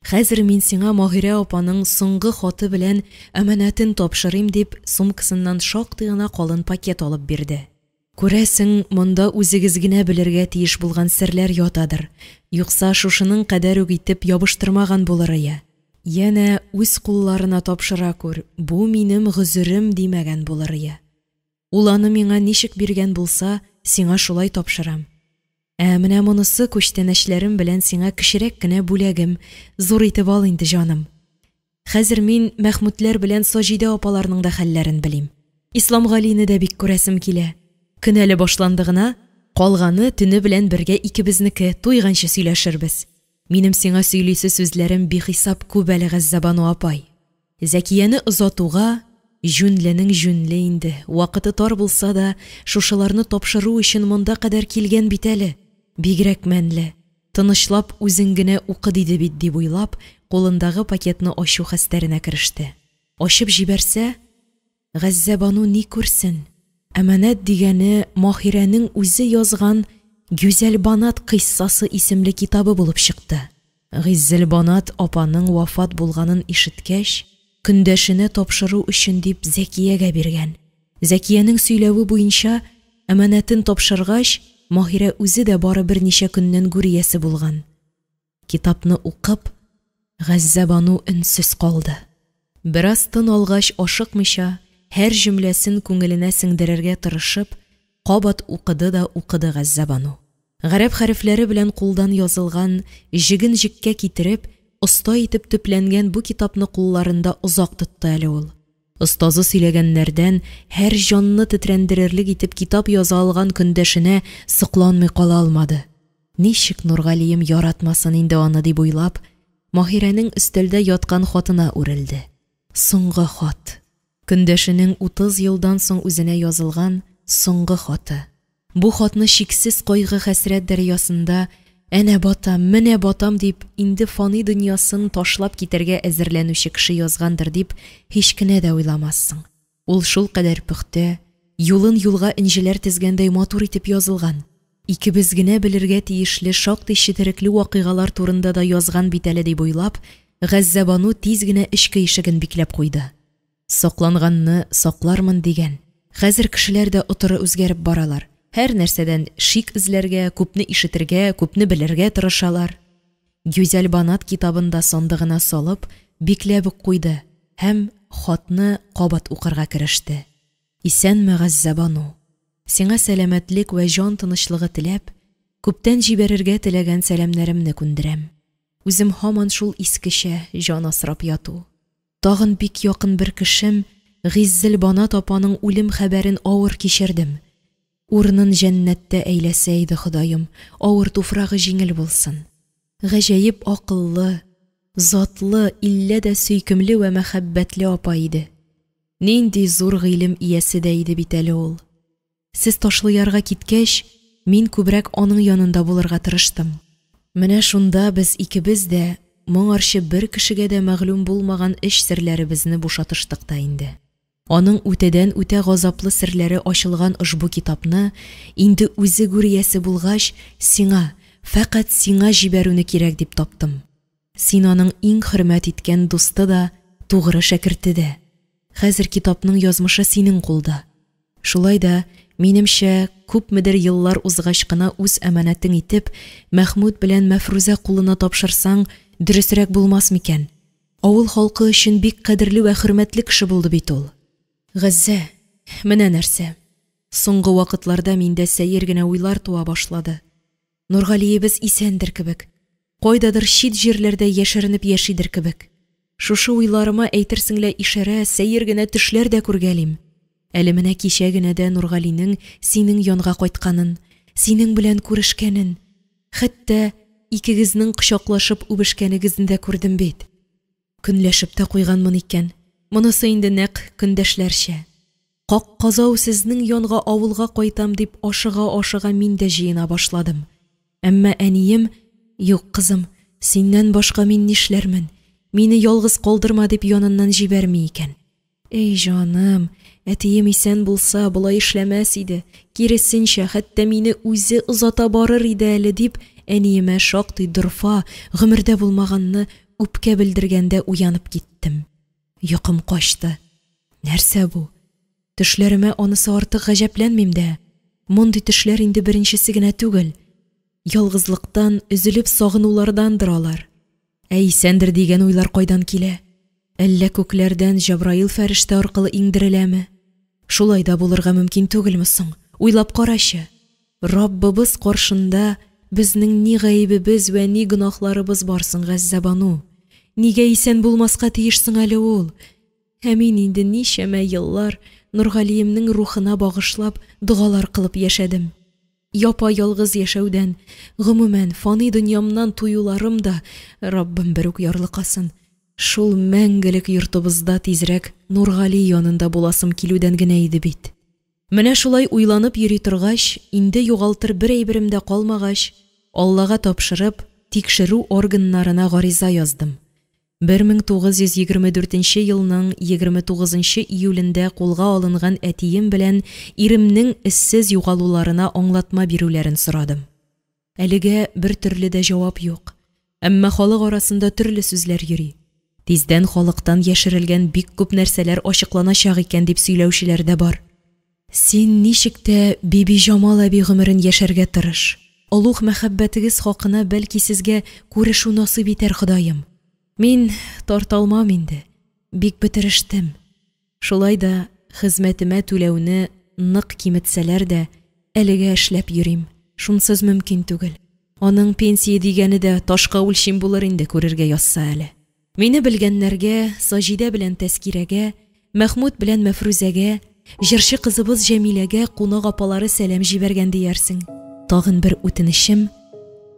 Хәзер мин сиңа Маһирә апаның соңгы хаты белән әманәтен тапшырыйм, дип, сумкасыннан шактый гына калын пакет алып бирде. Күрәсең, монда үзегез генә белергә тиеш булган серләр ятадыр, юкса шушының кадәр үк итеп ябыштырмаган булырые. Янә үз кулларына тапшыра күр, бу минем гозерем димәгән булырые. Ул аны миңа ничек биргән булса, сиңа шулай тапшырам. Ә менә монысы күчтәнәчләрем белән сиңа кечерәк кенә бүләгем, зур итеп ал инде, җаным. Хәзер мин Мәхмүтләр белән Саҗидә апаларның да хәлләрен белим. Исламгалине дә бик күрәсем килә. Көн әле башланды гына, калганы төне белән бергә икебезнеке, туйганчы сөйләшербез. Минем сиңа сөйлисе сүзләрем бихисап күп әле, Газзәбану апай. Зәкияне озатуга, җүнленең җүнле инде, вакыты тар булса да, шушыларны тапшыру өчен монда кадәр килгән бит әле. Бигрәк мәнле. Тынычлап үзең генә укы диде бит, дип уйлап, кулындагы пакетны ачу хәстәренә кереште. Ачып җибәрсә, Газзәбану ни күрсен, әманәт дигәне Маһирәнең үзе язган Гүзәлбанат кыйссасы исемле китабы булып чыкты. Гыйззелбанат апаның вафат булганын ишеткәч, көндәшенә тапшыру өчен дип Зәкиягә биргән. Зәкиянең сөйләве буенча, әманәтен тапшыргач, Маһирә үзе дә бары берничә көннән гүр иясе булган. Китапны укып, Газзәбану өнсез калды. Бераз тын алгач, ашыкмыйча, һәр җөмләсен күңеленә сеңдерергә тырышып, кабат укыды да укыды Газзәбану. Гарәп хәрефләре белән кулдан язылган, җеген җеккә китереп, оста итеп төпләнгән бу китапны кулларында озак тотты әле ул. Остазы сөйләгәннәрдән һәр җанны тетрәндерерлек итеп китап яза алган көндәшенә сокланмый кала алмады. Ничек Нургалием яратмасын инде аны дип уйлап, Маһирәнең өстәлдә яткан хатына үрелде. Соңгы хат. Көндәшенең 30 елдан соң үзенә язылган соңгы хаты. Бу хатны чиксез кайгы-хәсрәт дәрьясында Әнә батам, менә батам дип, инде фани дөньясын ташлап китәргә әзерләнүче кеше язгандыр дип һич кенә дә уйламассың. Ул шулкадәр пөхтә, юлын юлга энҗеләр тезгәндәй матур итеп язылган, икебез генә белергә тиешле шактый четерекле вакыйгалар турында да язган бит әле дип уйлап, Газзәбану тиз генә эчке ишеген бикләп куйды. Сакланганны саклармын дигән, хәзер кешеләр дә отыры үзгәреп баралар, һәрнәрсәдән шик эзләргә, күпне ишетергә, күпне белергә тырышалар. Гюзәлбанат китабын да сандыгына салып, бикләп үк куйды һәм хатны кабат укырга кереште. Исәнме, Газзәбану! Сиңа сәламәтлек вә җан тынычлыгы теләп, күптән җибәрергә теләгән сәламнәремне күндерәм. Үзем һаман шул искечә җан асрап яту. Тагын бик якын бер кешем, Гыйззелбанат апаның үлем хәбәрен авыр кичердем. Урынын җәннәттә әйләсә иде Ходаем, авыр туфрагы җиңел булсын. Гаҗәеп акыллы, затлы, иллә дә сөйкемле вә мәхәббәтле апа иде. Нинди зур гыйлем иясе дә иде бит әле ул. Сез Ташлыярга киткәч, мин күбрәк аның янында булырга тырыштым. Менә шунда без икебез дә моңарчы бер кешегә дә мәгълүм булмаган эч серләребезне бушатыштык та инде. Аның үтәдән-үтә газаплы серләре ачылган ошбу китапны, инде үзе гүр иясе булгач, сиңа, фәкать сиңа җибәрүне кирәк дип таптым. Син аның иң хөрмәт иткән дусты да, тугры шәкерте дә. Хәзер китапның язмышы синең кулда. Шулай да, минемчә, күпмедер еллар узгач кына үз әманәтең итеп, Мәхмүт белән Мәфрүзә кулына тапшырсаң, дөресрәк булмас микән? Авыл халкы өчен бик кадерле вә хөрмәтле кеше булды бит ул. Газзә, менә нәрсә. Соңгы вакытларда миндә сәер генә уйлар туа башлады. Нургалиебез исәндер кебек. Кайдадыр чит җирләрдә яшеренеп яшидер кебек. Шушы уйларыма әйтерсең лә ишарә, сәер генә төшләр дә күргәлим. Әле менә кичә генә дә Нургалинең синең янга кайтканын, синең белән күрешкәнен, хәтта икегезнең кочаклашып үбешкәнегезне дә күрдем бит. Көнләшеп тә куйганмын икән. Монысы инде нәкъ көндәшләрчә. Как-казау сезнең янга авылга кайтам дип ашыга-ашыга мин дә җыена башладым. Әмма әнием, Юк, кызым, синнән башка мин нишләрмен, мине ялгыз калдырма дип яныннан җибәрми икән. Әй, җаным, әтием исән булса, болай эшләмәс иде, киресенчә, хәтта мине үзе озата барыр иде әле, дип, әниемә шактый дорфа, гомердә булмаганны үпкә белдергәндә уянып киттем. Йокым качты. Нәрсә бу? Төшләремә анысы артык гаҗәпләнмим дә. Мондый төшләр инде беренчесе генә түгел. Ялгызлыктан, өзелеп сагынулардандыр алар. Ә исәндер дигән уйлар кайдан килә? Әллә күкләрдән Җабраил фәрештә аркылы иңдереләме? Шулай да булырга мөмкин түгелме соң? Уйлап карачы. Раббыбыз каршында безнең ни гаебебез вә ни гөнаһларыбыз бар соң, Газзәбану? Нигә исән булмаска тиеш соң әле ул? Ә мин инде ничәмә еллар Нургалиемнең рухына багышлап догалар кылып яшәдем. Япа-ялгыз яшәүдән, гомумән, фани дөньямнан туюларым да, Раббым берүк ярлыкасын, шул мәңгелек йортыбызда тизрәк Нургали янында буласым килүдән генә иде бит. Менә шулай уйланып йөри торгач, инде югалтыр бер әйберем дә калмагач, Аллага тапшырып, тикшерү органнарына гариза яздым. 1924 нче елның 29 нчы июлендә кулга алынган әтием белән иремнең эзсез югалуларына аңлатма бирүләрен сорадым. Әлегә бертөрле дә җавап юк. Әмма халык арасында төрле сүзләр йөри. Тиздән халыктан яшерелгән бик күп нәрсәләр ачыкланачак икән дип сөйләүчеләр дә бар. Син ничек тә Бибиҗамал әби гомерен яшәргә тырыш. Олуг мәхәббәтегез хакына бәлки сезгә күрешү насыйп итәр Ходаем. Мин тарта алмам инде, бик бетерештем. Шулай да хезмәтемә түләүне нык киметсәләр дә, әлегә эшләп йөрим, шунсыз мөмкин түгел. Аның пенсия дигәне дә ташка үлчим булыр инде күрергә язса әле. Мине белгәннәргә, Саҗидә белән Тәскирәгә, Мәхмүт белән Мәфрүзәгә, җырчы кызыбыз Җәмиләгә кунак апалары сәлам җибәргән диярсең. Тагын бер үтенечем,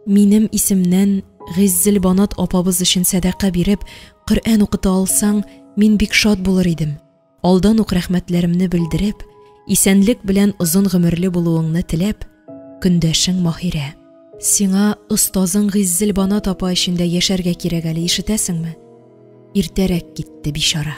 минем исемнән Гыйззелбанат апабыз өчен сәдака биреп, Коръән укыта алсаң, мин бик шат булыр идем. Алдан ук рәхмәтләремне белдереп, исәнлек белән озын гомерле булуыңны теләп, көндәшең Маһирә. Сиңа остазың Гыйззелбанат апа өчен дә яшәргә кирәк әле, ишетәсеңме? Иртәрәк китте, бичара.